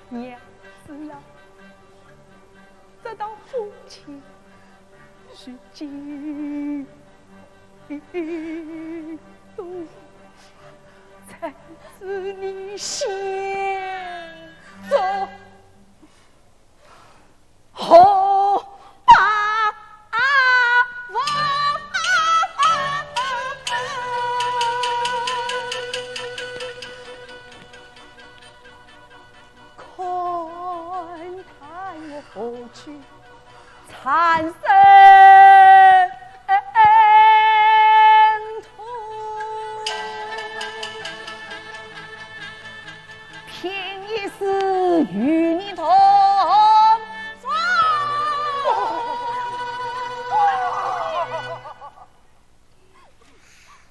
娘子啊，这道夫妻如今都在子你心中。 好吧，我看他我何去 产生痛。拼一世与你同床。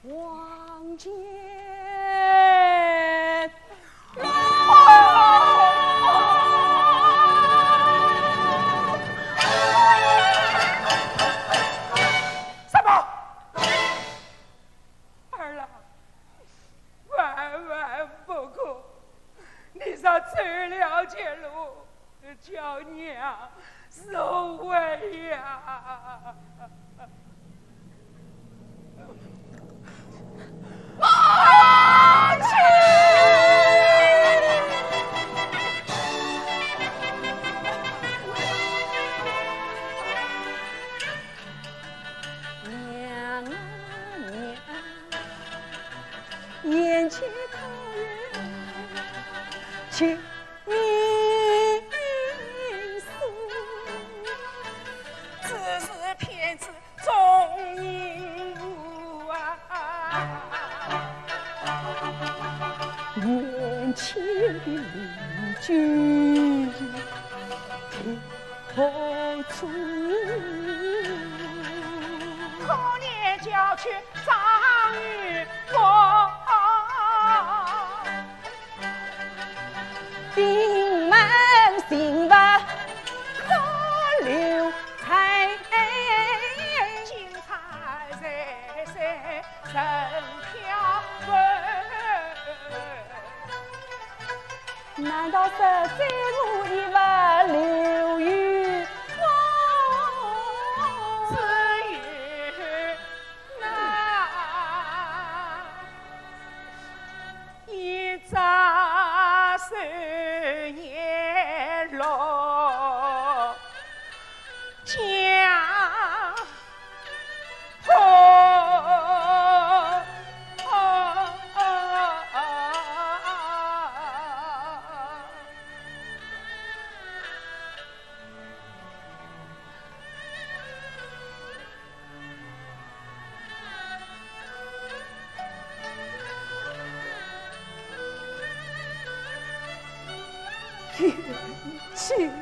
王建。 什么？儿啊，万万不可！你若走了绝路，叫娘受罪呀！ 母亲！娘啊娘，眼前可有救命之人？只是骗子 忠义无啊。眼前的李君何处？可怜郊区张玉凤。 闭门刑罚可留罪。金钗在身人飘回。难道是这路一万留余光？只有 那一朝受年落江河。天气。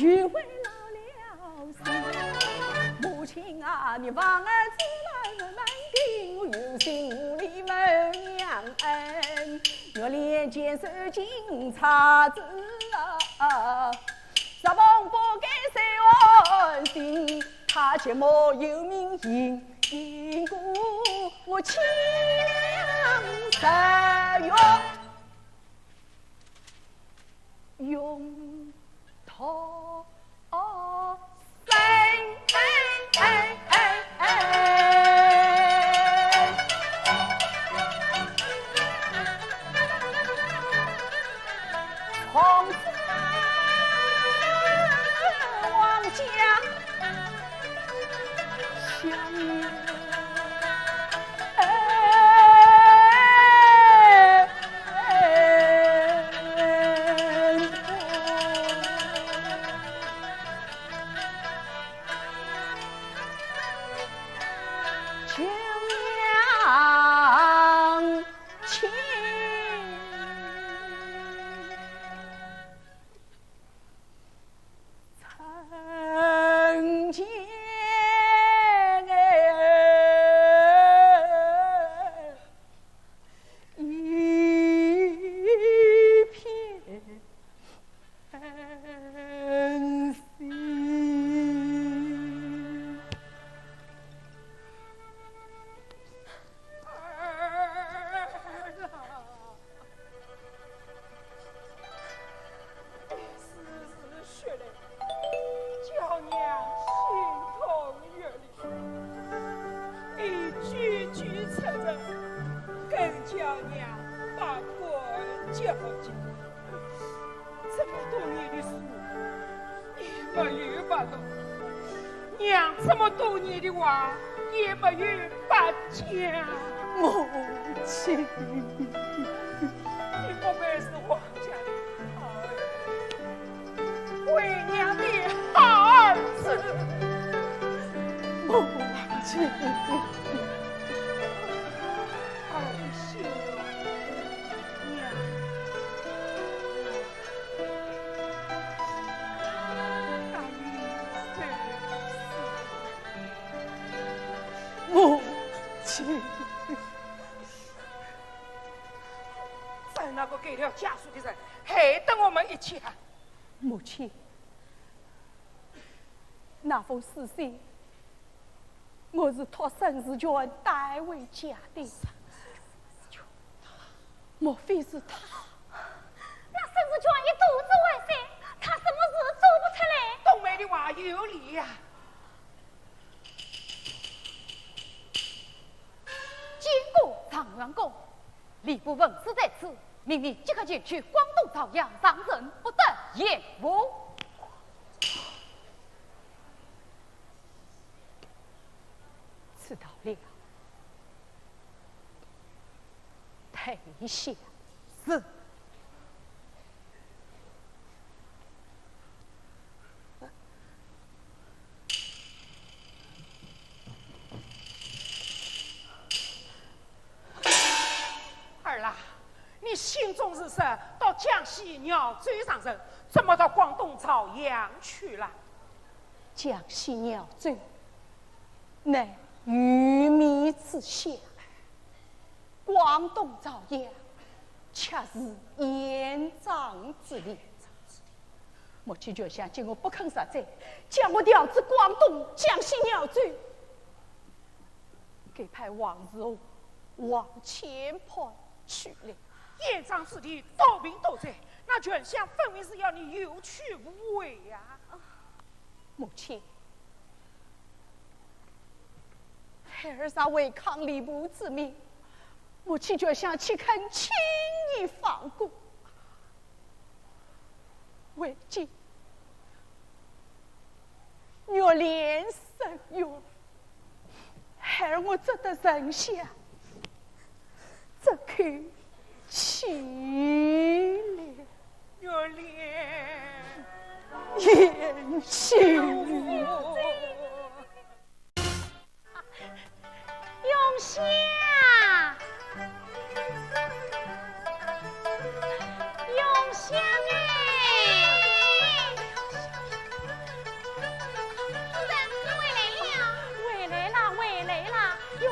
学会了心。母亲啊，你望儿子来问问定，有心无力问娘恩。月亮见手金叉子啊，十方不敢谁安心，他寂寞又命人因故，我凄凉十月。 永脱身。从此王家 相依。莫非是他？那沈志全一肚子坏水，他什么事做不出来？冬梅的话有理呀。见过状元公，礼部文书在此，命你即刻前去广东潮阳，上任不得延误。 知道了。退下。是。儿啊，你心中是说到江西饶州上任，怎么到广东潮阳去了？ 江西饶州乃鱼米之乡，广东潮阳却是盐场之地。母亲就想见我不肯实在，将我调至广东江西饶州，给派王世充、王乾判去了。盐场之地多病多灾，那丞相分明是要你有去无回呀。 母亲，孩儿若违抗礼部之命，母亲就想岂肯轻易放过。为今月连十月， 孩儿我只得忍下这口气了。月莲。贤婿。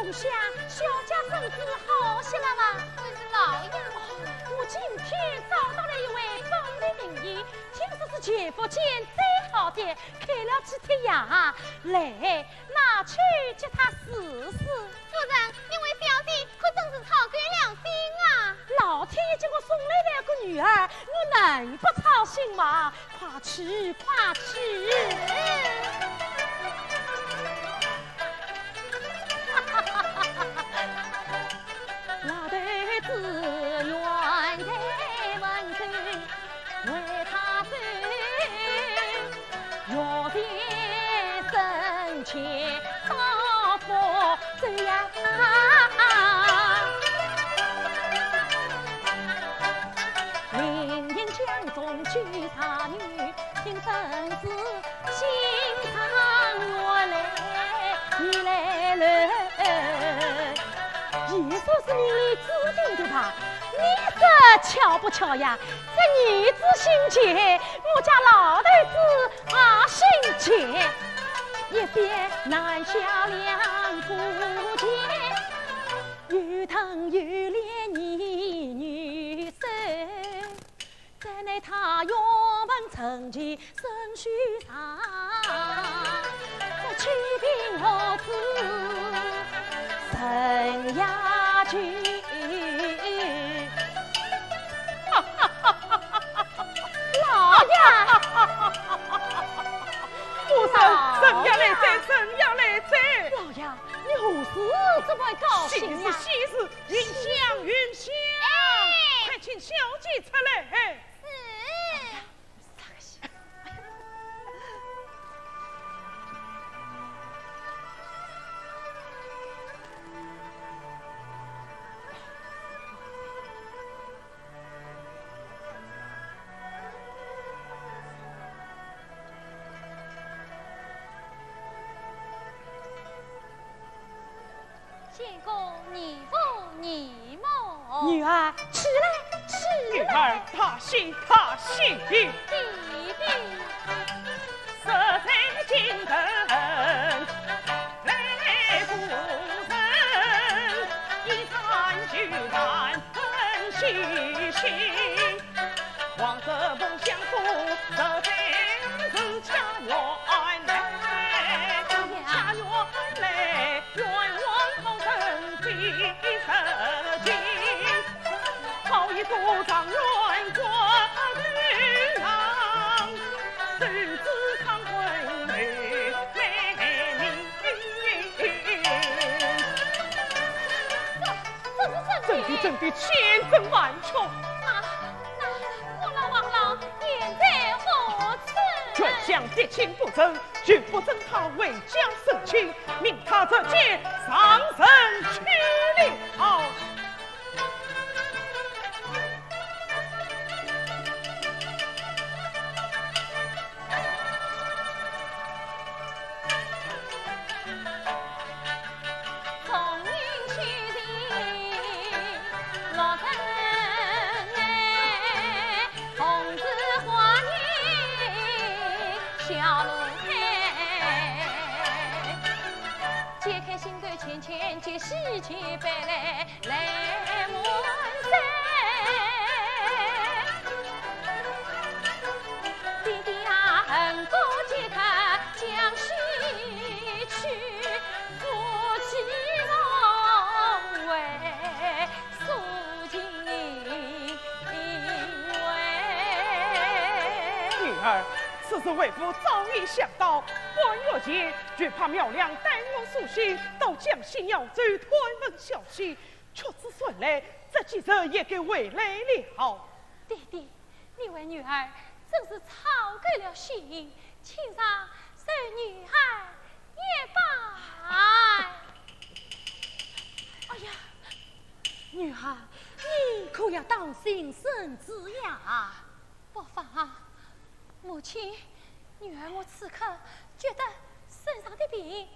红霞，小姐身子好些了吗？哎，是老爷。哦，我今天找到了一位本地名医，听说是全福建最好的，开了几帖药。来，拿去给她试试。夫人，你为小姐可真是操狗良心啊！老天爷给我送来了个女儿，我能不操心吗？快去，快去！ 老头子原在文州为他走，药店生前到福州呀。临行江中寄茶女，听说是 心上我来，你来了。也算是命里注定的吧？你说巧不巧呀？这女子心切，我家老头子也心切。一边难下两股钱，又疼又怜你女手。 再奈他愿闻成其身许上，这清贫何止人呀去。老爷，夫人，人呀来哉，人呀来哉。老爷，你何事这般高兴呀？喜事，喜事，云香，云香，哎。快请小姐出来。 是。见过义父义母。女儿，起来，起来。女儿，大喜，大喜。弟弟。 这是真的，真的千真万确。那，那我老王郎现在何处？劝相嫡亲不准，就不准他回家成亲，命他直接上任去了。 女儿，此事为父早已想到，半月前就派苗良带我苏醒到江西饶州探问消息， 却只算来，这几日也该回来了。爹爹，你为女儿真是操够了心，请上受女儿一拜。哎呀，女儿，你可要当心身子呀！ 不妨啊，母亲，女儿我此刻觉得身上的病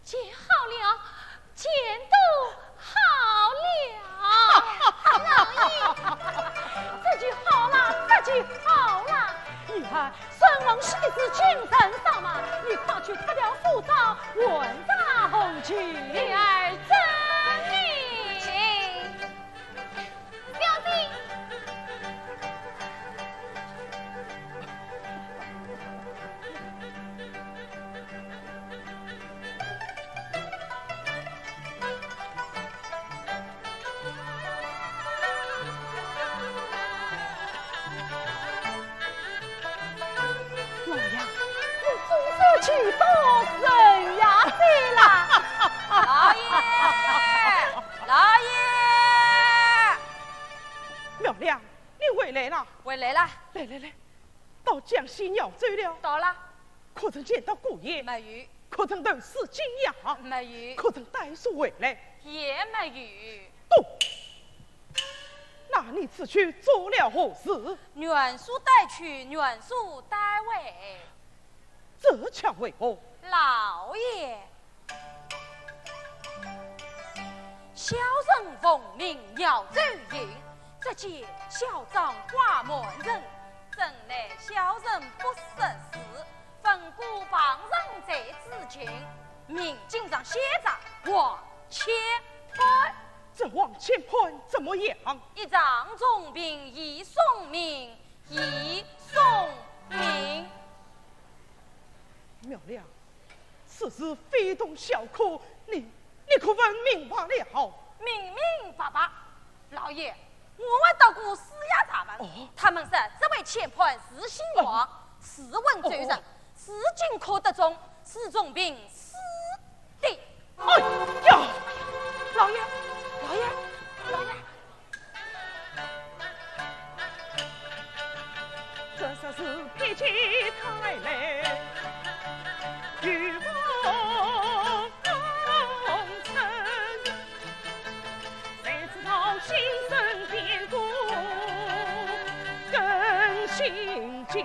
见好了，见都好了。老爷，这就好了，这就好了。女儿，孙文喜子精神爽嘛，你快去脱掉服装，换上红巾。女儿遵多人呀，对啦。老爷，老爷。苗良，你回来了。回来了。来来来，到江西饶州了。到了。可曾见到姑爷？没有。可曾投宿景阳？没有。可曾带书回来？也没有。 那你此去做了何事？原书带去，原书带回。这却为何？老爷，小人奉命饶州行，只见校章挂满城，怎奈小人不识字， 问过旁人才知情，命京上写着王乾坤。这王乾坤怎么样？一场重病，已送命，已送命。苗良，此事非同小可，你，你可问明白了？明明白白。老爷， 我还到过师爷他们，哦。他们说这位乾坤是姓王，哦。字文周人，哦，哦。是进科得中，是重病死的。哎呀，老爷，老爷，老爷。这说是否见他来，与我 谁知道今生变故，更心惊。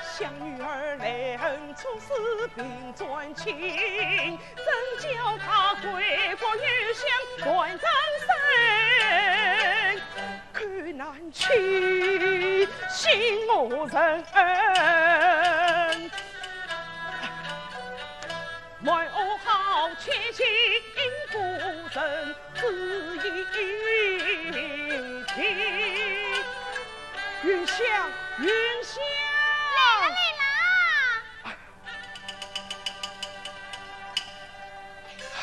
想女儿来恩出师并转亲，怎教她归国远乡断人生？ 苦难去，心无人。为何好千金不认知音情？云香，云香。来了，来了。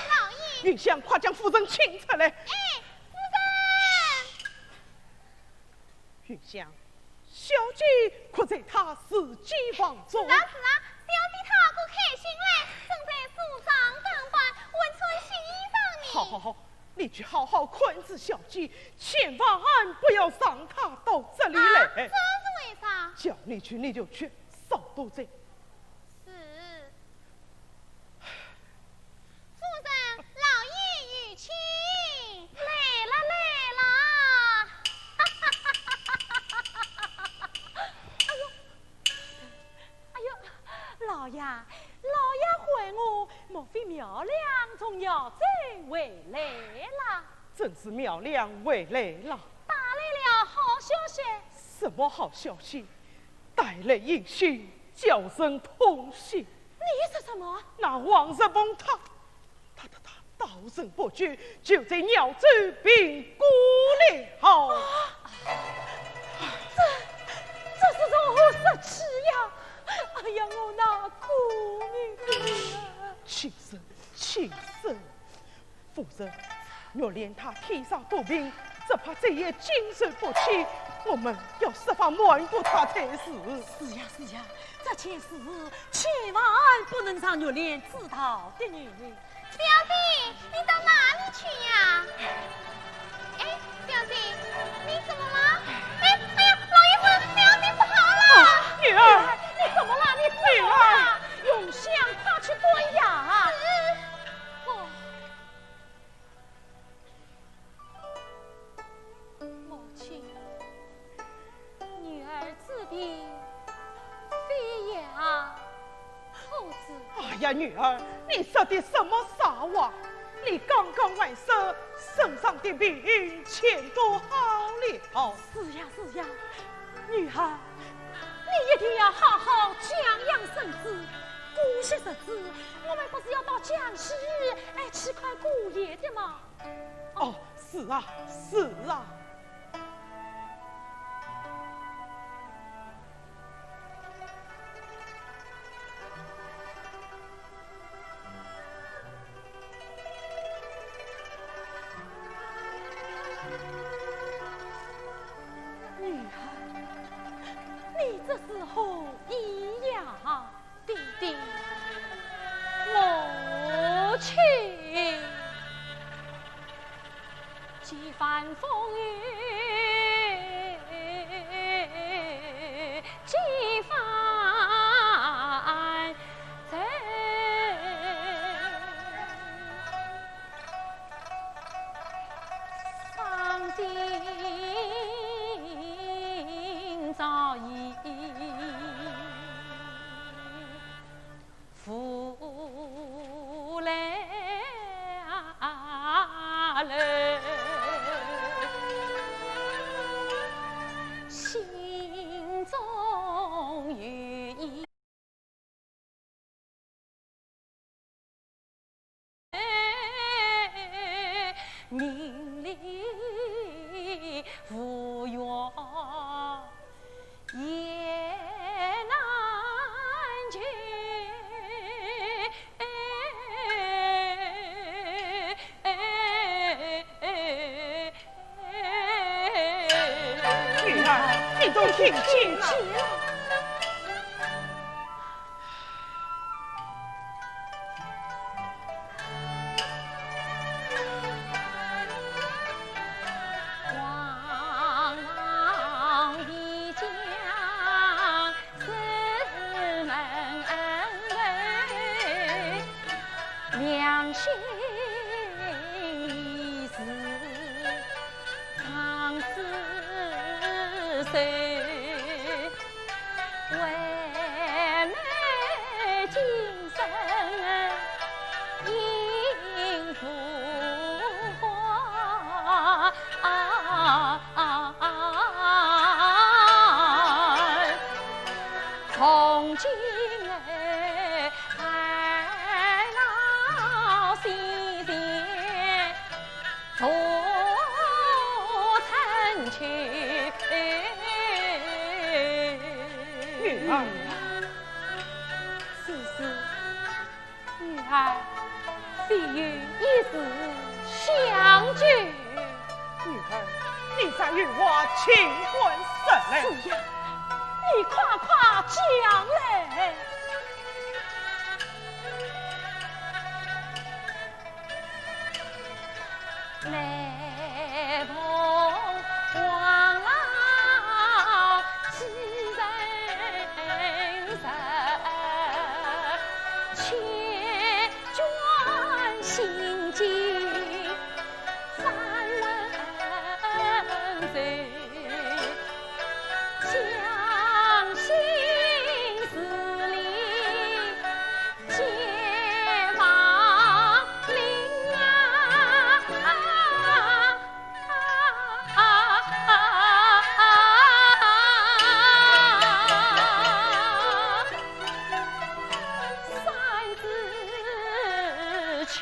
老爷。云香，快将夫人请出来。哎，夫人。 云香，小姐可在她自己房中？是啊，是啊，小姐她可开心嘞，正在梳妆打扮，还穿新衣裳呢。好，好，好，你去好好看着小姐，千万不要让她到这里来。啊，这是为啥？叫你去你就去，少多嘴。是。 夫人，老爷有请。来了，来了。哎呦，哎呦，老爷，老爷唤我，莫非苗良从饶州回来了？正是苗良回来了。带来了好消息。什么好消息？ 带来音讯，叫人痛心。你说什么？那王日凤他，他，他，他，道人不久就在饶州病故了。啊，这，这是从何说起呀？哎呀，我那苦命的啊！轻声，轻声。 夫人，玉莲她天生多病，只怕这夜经受不起，我们要设法瞒过她才是。是呀，是呀，这件事千万不能让玉莲知道的呢。小姐，你到哪里去呀？哎，小姐，你怎么了？哎，哎呀，老爷说小姐不好了！啊，女儿，你怎么了？你怎么了？女儿。云香，快去观呀！是。 哦。母亲，女儿治病飞扬后子。哎呀，女儿，你说的什么傻话？你刚刚还说圣上的病全都好了。是呀，是呀，女儿，你一定要好好将养身子。过些日子，我们不是要到江西，哎，去看姑爷的吗？ 哦，是啊，是啊。女儿，你这是起，几番风雨，几番愁。伤心早已 无来路，心中有意，名利无缘。 也难求。女儿，你都听见了。女儿，是，是，女儿，非有一事相求。女儿，你再有话，尽管说来。是呀，你快快讲来。 来逢黄老寄人愁，千卷心经翻问谁。 将心事理解放灵啊，三字情。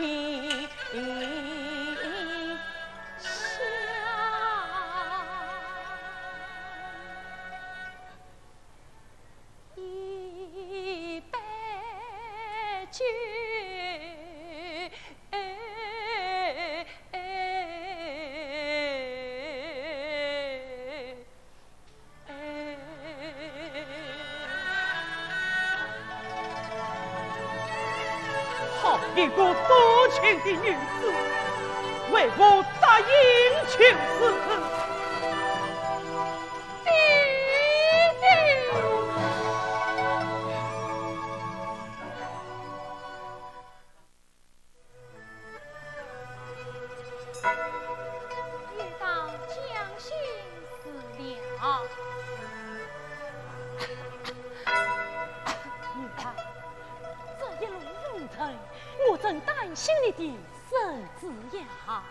好一个多情的女子，为父答应就是。 这一路风尘，我真担心你的身子呀。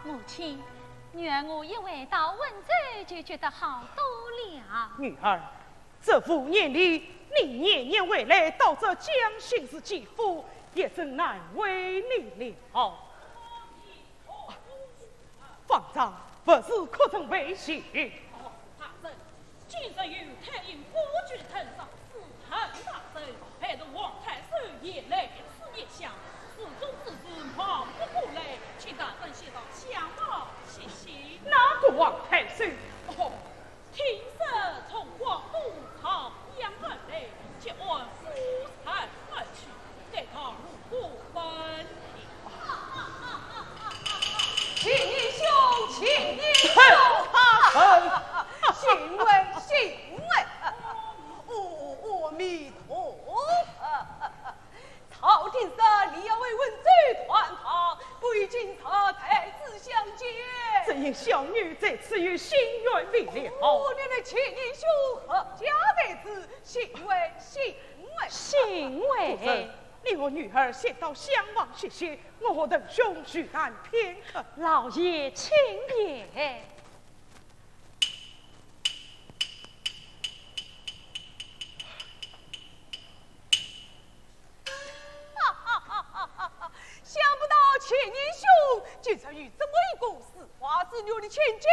母亲，女儿我已回到温州，就觉得好多了。女儿，这五年里，你年年回来到这江心寺祈福，也真难为你了。方丈，不是可曾回去？大人，今日有太医夫君探访， 大人，陪同王太守前来此一下，寺中之事忙不过来，请大人先到厢房歇息。哪个王太守？哦，听说从广东潮阳而来，结案赴宴而去，该告如何分辨？幸会，幸会。哦，阿弥陀佛。朝廷说你要为文州断堂，北京朝太子相见。只因小女在此有心愿未了。哦，你的前年兄阖家在此，幸会，幸会。幸会。夫人，你和女儿先到厢房歇息，我和鄧兄叙谈片刻。老爷请便。 想不到前年兄竟然与这么一个似花似玉的千金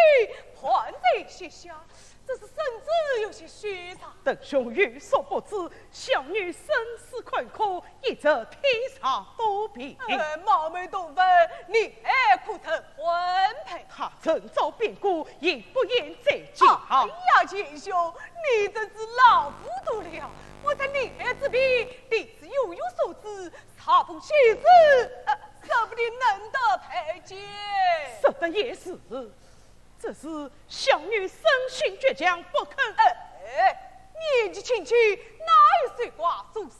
伴在膝下，这是圣旨有些虚长。鄧兄有所不知，小女生死坎坷，一直体弱多病。哎，冒昧动问，你儿可曾婚配？他曾遭变故，已不愿再嫁。哎呀，前兄，你真是老糊涂了。我在你儿之病，定是有所不知， 查封现世，呃，说不定能得配见。说得也是，只是小女生性倔强，不肯。哎，年纪轻轻，哪有守寡终身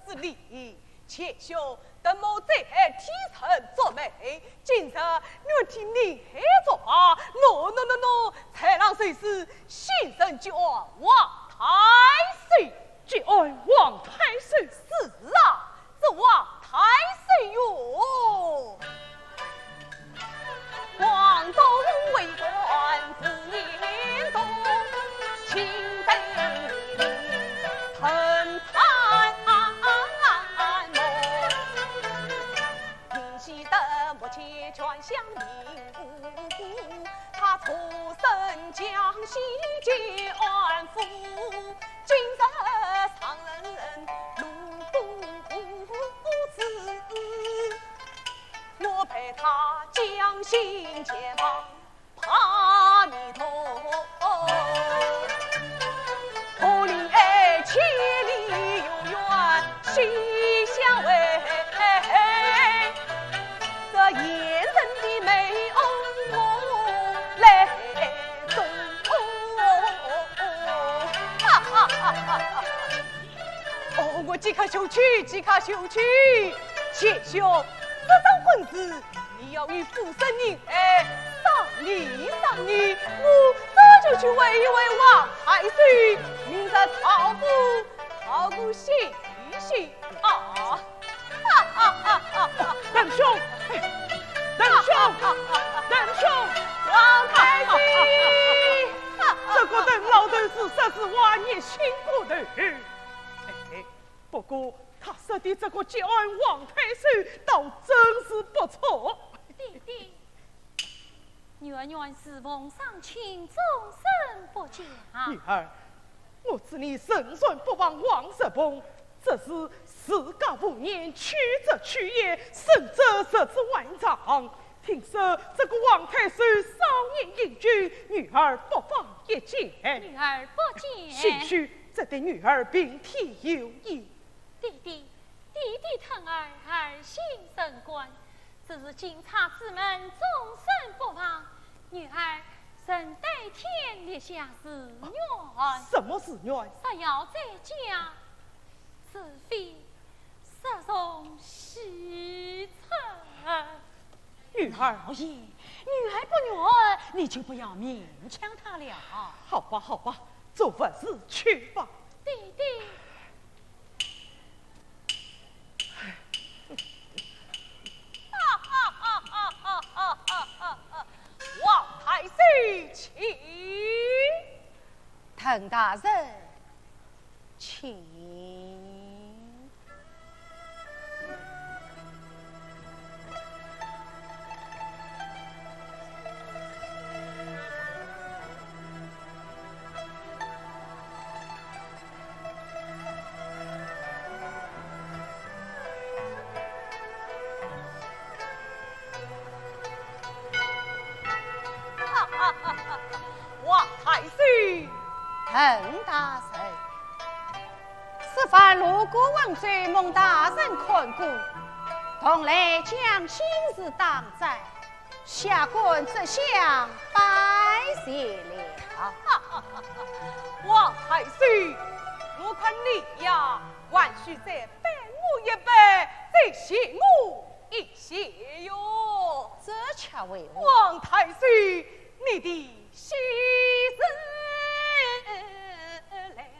之理？前兄，等某再替臣作媒，今日愿替你儿作罢。喏喏喏喏，在郎谁是新任吉安王太师。 吉安王太师。是啊，这王太师哟。广东为官四年多，清北藤炭木，平西的木器全乡民。 他出身江西吉安府，今日上任龙宫父子，我陪他将心前往，怕你痛。 同林爱千里有缘，心相会。这燕人的美梦来中。哈哈哈哈哈！哦，我即刻就去，即刻就去。贤兄，这桩婚事 你要与府生人哎，商议商议，我这就去会一会王太师，明日朝府讨个喜讯啊！哈哈哈哈哈！鄧兄，哎，鄧兄，鄧兄，王太师，这个鄧老头子实是话热心过头。哎，不过 他说的这个吉安王太师倒真是不错。爹爹，女儿原是奉上卿终身不假。女儿，我知你胜算不防王石凤，只是自家无念，曲折曲折，胜者十指还长。听说这个王太师少年英俊，女儿不妨一见。女儿不见。贤婿，这对女儿并非有意。 爹爹，爹爹疼儿，儿心甚关。只是钦差之门，终身不忘。女儿曾对天立下誓愿。什么誓愿？若要再嫁，除非色中戏春。女儿。老爷，女儿不愿，你就不要勉强她了。好吧，好吧，做法事去吧。爹爹。 王太师请。鄧大人请。 王太师。鄧大人，此番路过温州，蒙大人看顾，同来将心事打斋，下官这厢拜谢了。王太师，我看你呀，还需再拜我一拜，再谢我一谢哟。这却为何？王太师，你的喜事来了。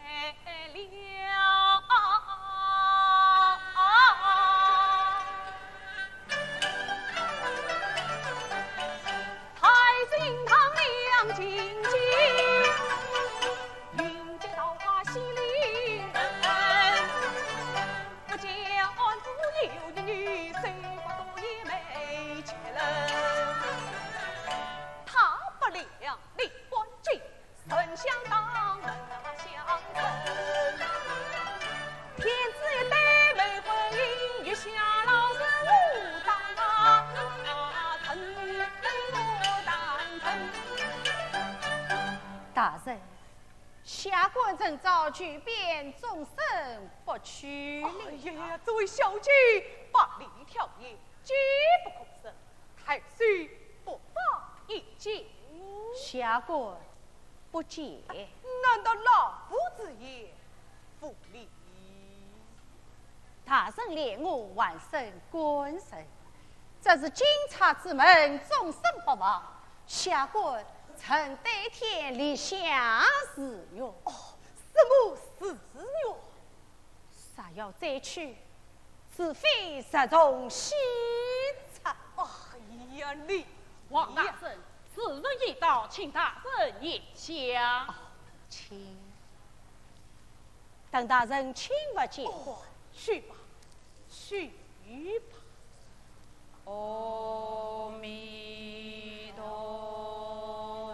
大人，下官遵照举匾，终身不娶了。哎呀呀，这位小姐百里挑一，机不可失，太师不妨一见。下官不见。难道老夫子也无礼？ 大人怜我还生官人，这是钦差之命，终身不忘。下官陈丹田立下誓愿。哦，什么誓愿？若要再娶，除非实重西窗。哎呀，你……王大人，时辰已到，请大人移驾。哦，请。 等大人请勿见。哦，去吧，去吧。阿弥陀佛。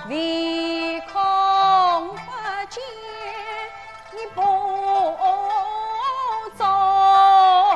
唯恐不见你不中意。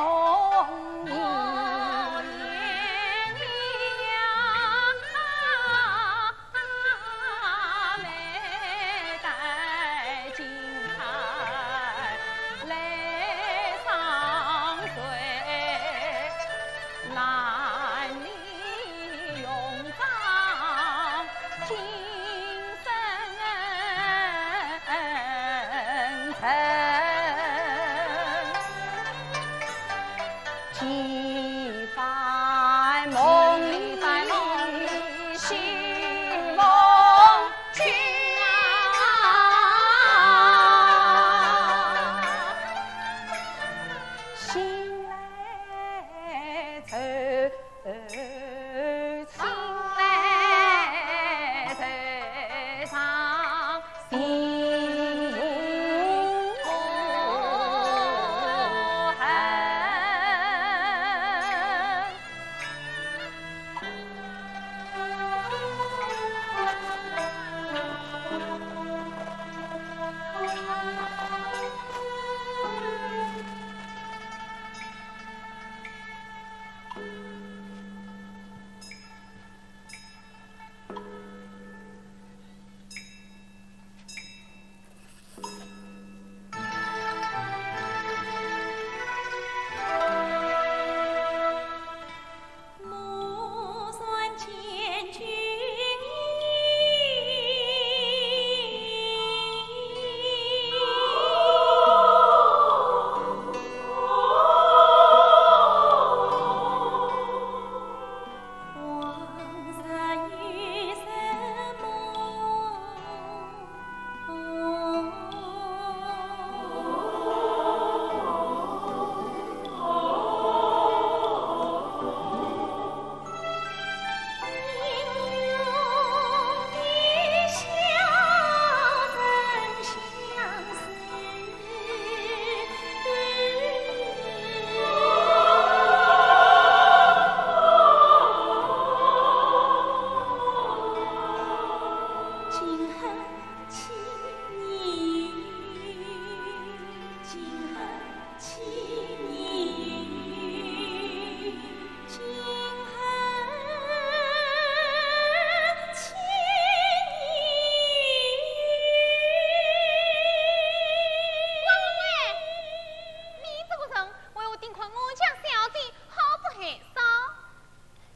你这个人，为何盯看我家小姐，毫不害臊？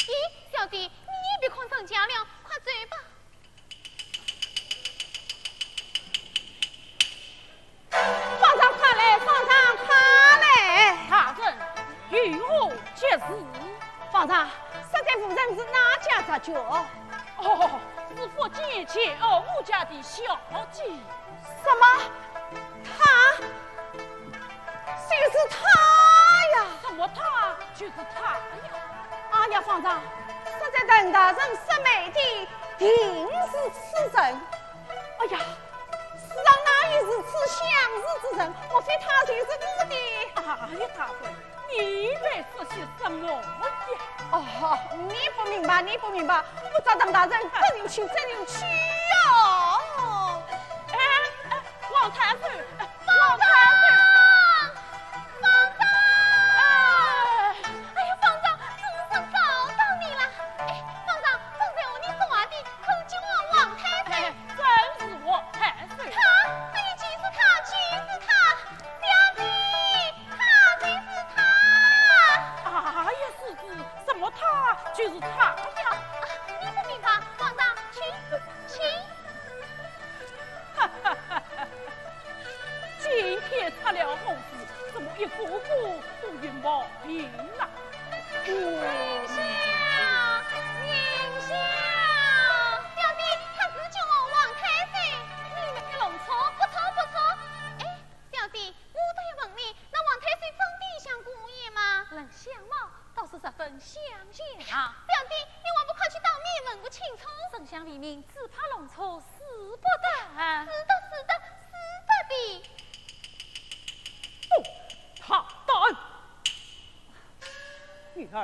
咦，小姐，你也别看人家了，快走吧。 方丈快来，方丈快来！大人，有何急事？方丈，实在无人，是哪家折角？哦，是福建建安吴家的小姐。什么？她？ 就是她呀！什么她？就是她呀！哎呀，方丈，实在鄧大人说媒的，定是此人。哎呀，世上哪有如此相似之人？莫非她就是我的？哎呀，大人，你在说些什么呀？哦，你不明白，你不明白，我找鄧大人走进去，走进去哦。哎，哎，王太师， 王太师！方丈！哎，哎呀，方丈，终于找到你了。哎，方丈，方才和你说话的，可就是王太师？哎，正是王太师。她，哎，就是她，就是她，小姐，她就是她。哎呀，世子，什么她就是她呀？啊，你不明白，方丈，请，请。 今天出了何事？怎么一个个都有毛病啊？银香，银香，小姐，她是叫我王太师，你没弄错，不错，不错。哎，小姐，我倒要问你，那王太师真的像姑爷吗？论相貌， 倒是十分相像啊。小姐，你还不快去当面问个清楚？真相未明，只怕弄错，使不得。是的，是的，使不得的。哦，大胆！女儿，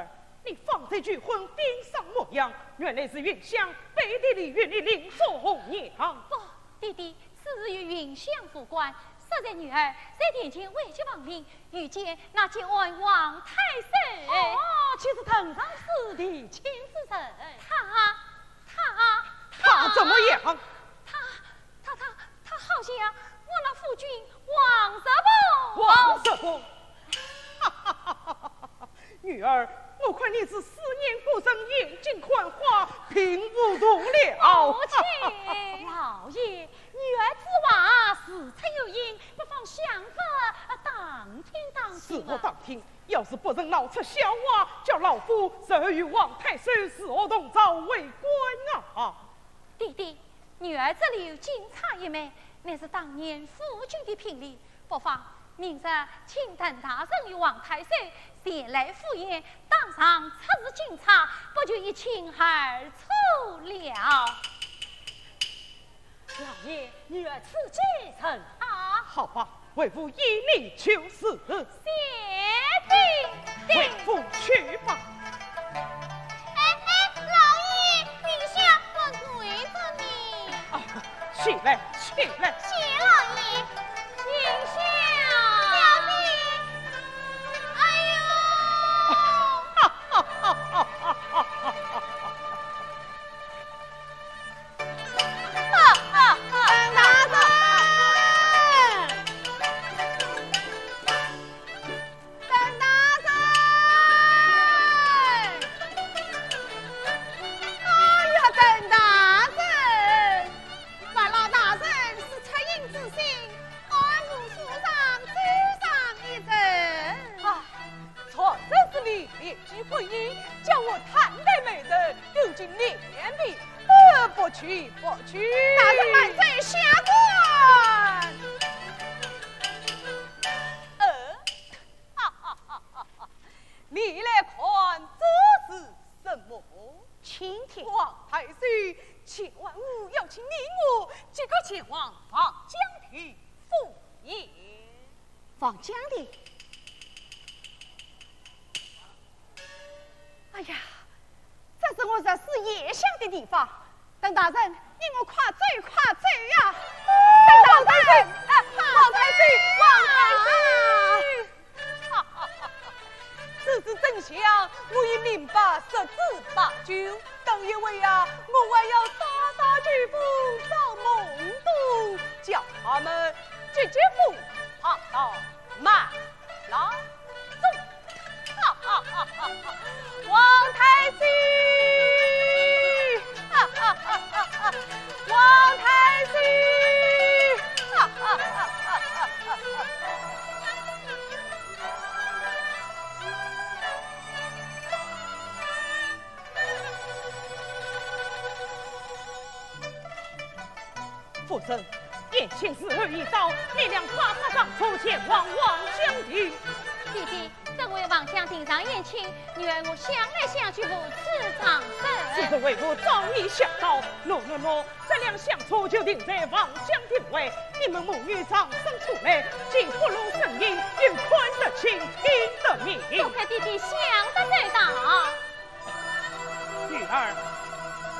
你方才求婚，顶上模样，原来是云香背地里与你另作红娘。不，爹爹，此事与云香无关，实在女儿在殿前为求亡灵，遇见那结案王太守。哦，就是藤上司提亲之人。他，他，他怎么样？他，他，他，他好像我那夫君王叔公。王叔公？女儿，我看你是思念故人，眼睛看花，屏无读了。母亲。老爷，女儿之话事出有因，不妨想法打听打听嘛。如何打听？要是不慎闹出笑话，叫老夫日后与王太守如何同朝为官啊？爹爹，女儿这里有金钗一枚，乃是当年夫君的聘礼，不妨明日请藤大人与王太守前来赴宴，当场出示金钗，不就一清二楚了？老爷，女儿此计甚好。啊。好吧， 为父依你就是。谢爹爹。为父去吧。哎，哎，老爷，云香还陪着呢。啊，起来，起来。谢老爷。云香。小姐。哎呦！哈哈哈哈哈哈！ 哈哈哈！大人！陈大人！哎呀，陈大人！万老大人是恻隐之心，安无事上走上一程。啊， 确实是你连句婚姻，叫我坦白美人，究竟脸皮，呃，不去，不去。大人慢走，下官。呃，哈哈哈哈哈，你来看这是什么？请听。王太守千万勿要请你我即刻前往房江亭赴宴。 房江亭。哎呀，这是我日思夜想的地方。陈大人，你我快走，快走呀！陈大人，哎，王太守，王太守！此事真相，我已明白十之八九。 更一回呀，我还要打打球风、找懵懂，叫他们急急风跑到马拉松。哈哈哈哈哈！王太守，哈哈哈哈哈！王太守，哈哈哈哈哈！ 夫人，宴请时候已到，你俩快快上车前往望乡亭。爹爹，这回望乡亭上宴请，女儿我想来想去无处藏身。此事为父早已想到，喏喏喏，这辆香车就停在望乡亭外，你们母女上身出来，既不露声音，又看得清，听得明。多亏爹爹想得周到。 女儿，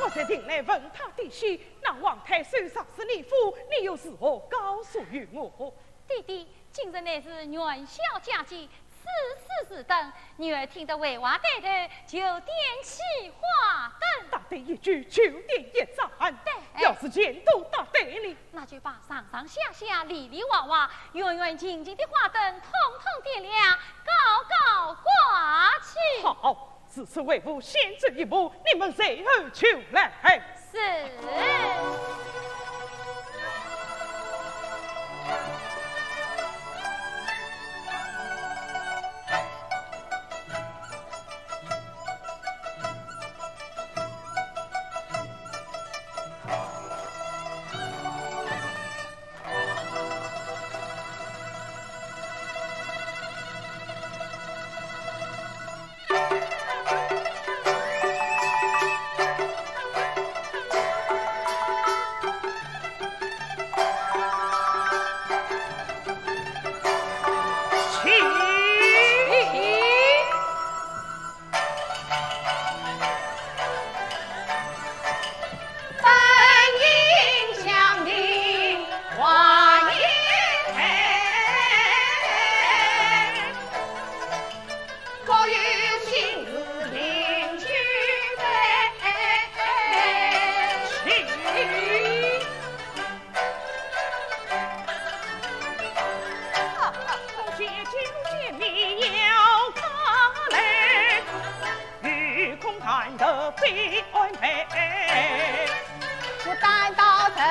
我在亭内问他的是，那王太守若是你父，你又如何告诉于我？爹爹，今日乃是元宵佳节，此时此等，女儿听得回话对头，就点起花灯。打对一句，就点一盏。对。要是前头打对呢？那就把上上下下、里里外外、远远近近的花灯统统点亮，高高挂起。好， 如此为父先走一步，你们随后就来。是。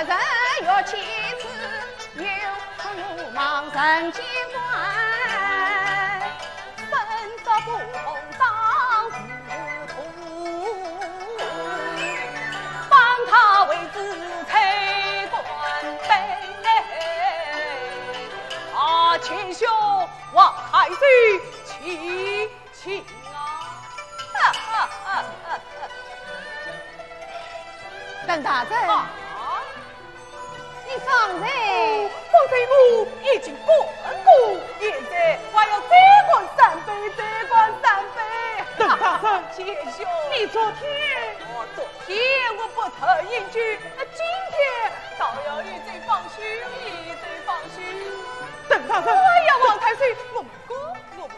人若见此，有可鲁莽人间观，身得不同当自同，帮他为子推官卑。啊，请兄王太师请。 请啊！哈哈哈哈！鄧大人，啊？你方才，哦，方才我已经干过，现在我要再干三杯，再干三杯。鄧大人，请兄，你昨天，哦，昨天我不曾饮酒，那今天倒要一醉方休，一醉方休。鄧大人，哎呀，王太师，我们干，我们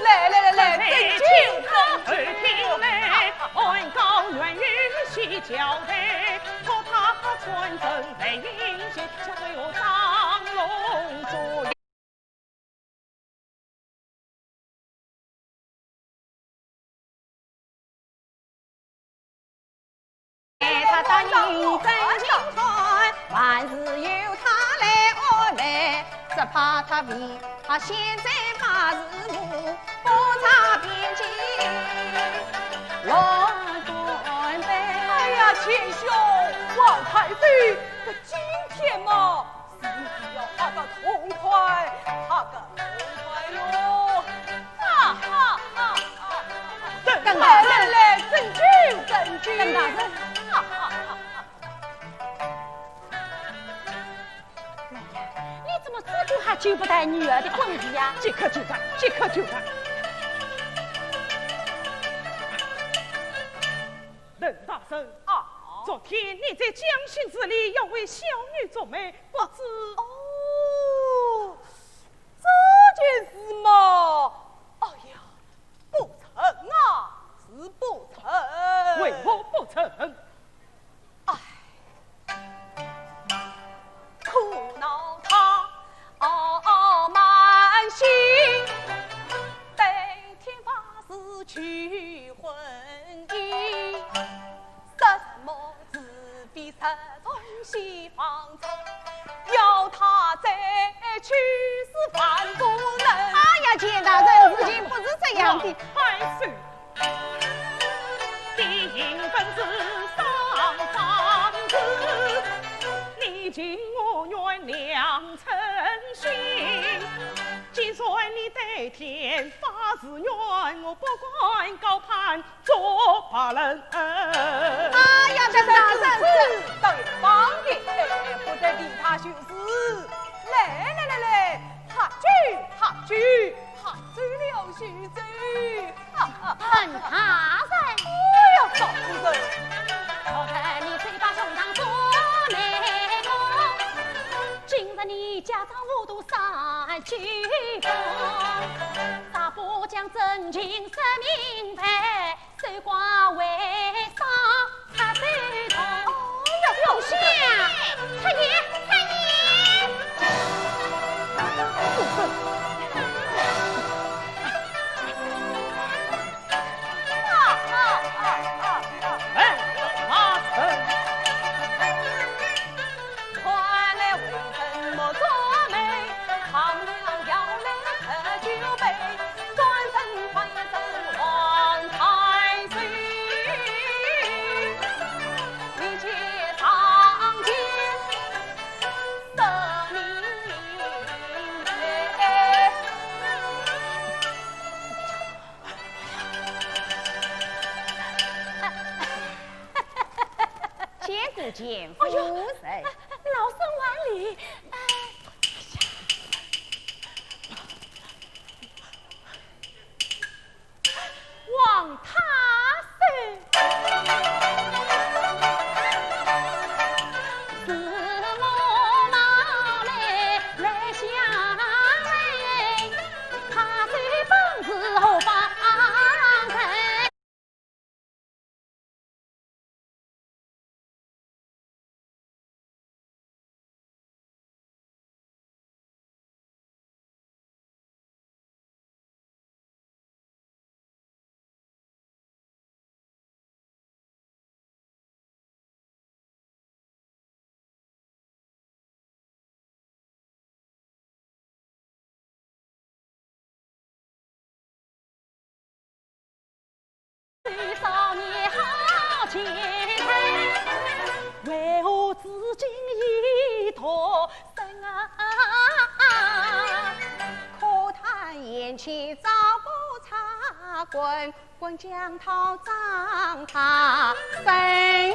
来来来来，斟酒斟酒。他答应真情传，万事由他来安排，只怕他为他现在把事我，不差边境乱断呗。哎呀，请兄，王太师，这今天嘛， 是要喝个痛快，喝个痛快哟！哈哈哈哈！来来来，斟酒斟酒！哈哈哈哈！老爷，你怎么只顾喝酒不带女儿的婚事呀？即刻就来，即刻就来。 鄧大人啊，昨天你在江心寺里要为小女做媒，不知……哦，这件事嘛，哎呀，不成啊，是不成。为何不成？哎，苦恼他傲慢心，对天发誓去 婚姻，说什么是非是从西方出，要他再娶是万不能。哎呀，钱大人，事情不是这样的。王太师，你本是上房子，你情我愿两成心。既然你对天发誓愿，我不敢高攀 做别人。哎呀，这大人，这倒也方便，哎，不得理他就是。来来来来来，喝酒，喝酒，喝醉了叙酒。哈哈哈。哎呀，嫂子。我看你嘴巴上当做媒公，今日你家长我都三鞠躬，啥不将真情说明白？ 守寡为上，他最痛。哦，要跪下，他也，他也。哎，马成。 见过钱夫人。哎呦，老身还礼。哎，王太师。为何至今已脱身啊？可叹贤妻早不察，滚滚江涛涨他身。原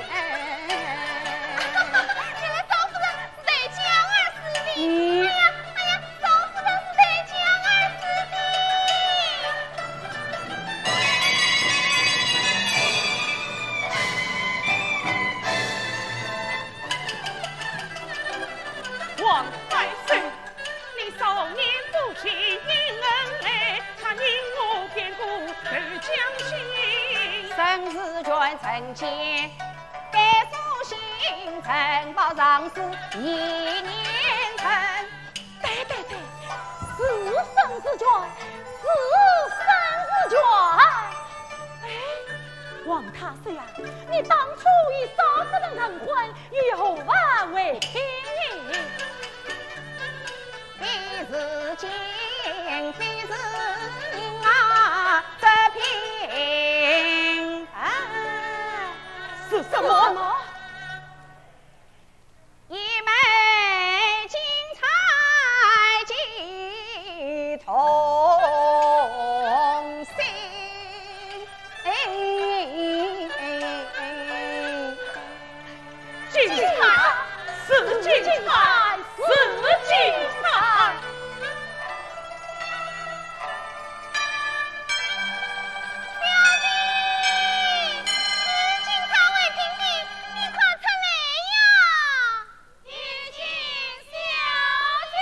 来赵夫人是在江岸死的。嗯。哎呀，哎呀，赵夫人是在江岸死的。 王太师，你少年不识恩恩爱，他因我变故投江心。沈志铨曾经改书信，呈报上司一年成。对对对，是沈志铨，是沈志铨。哎，王太师呀，你当初与赵夫人成婚， 又何话为凭？非是金，非是银啊，这凭……啊，是什么？什么？一枚金钗寄同心。 金钗，是金钗，是金钗。小姐，是金钗为凭的，你快出来呀！ 有请小姐。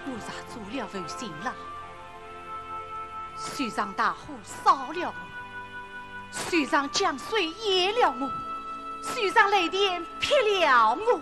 我若做了负心郎，就像大火烧了我，就像江水淹了我，就像雷电劈了我。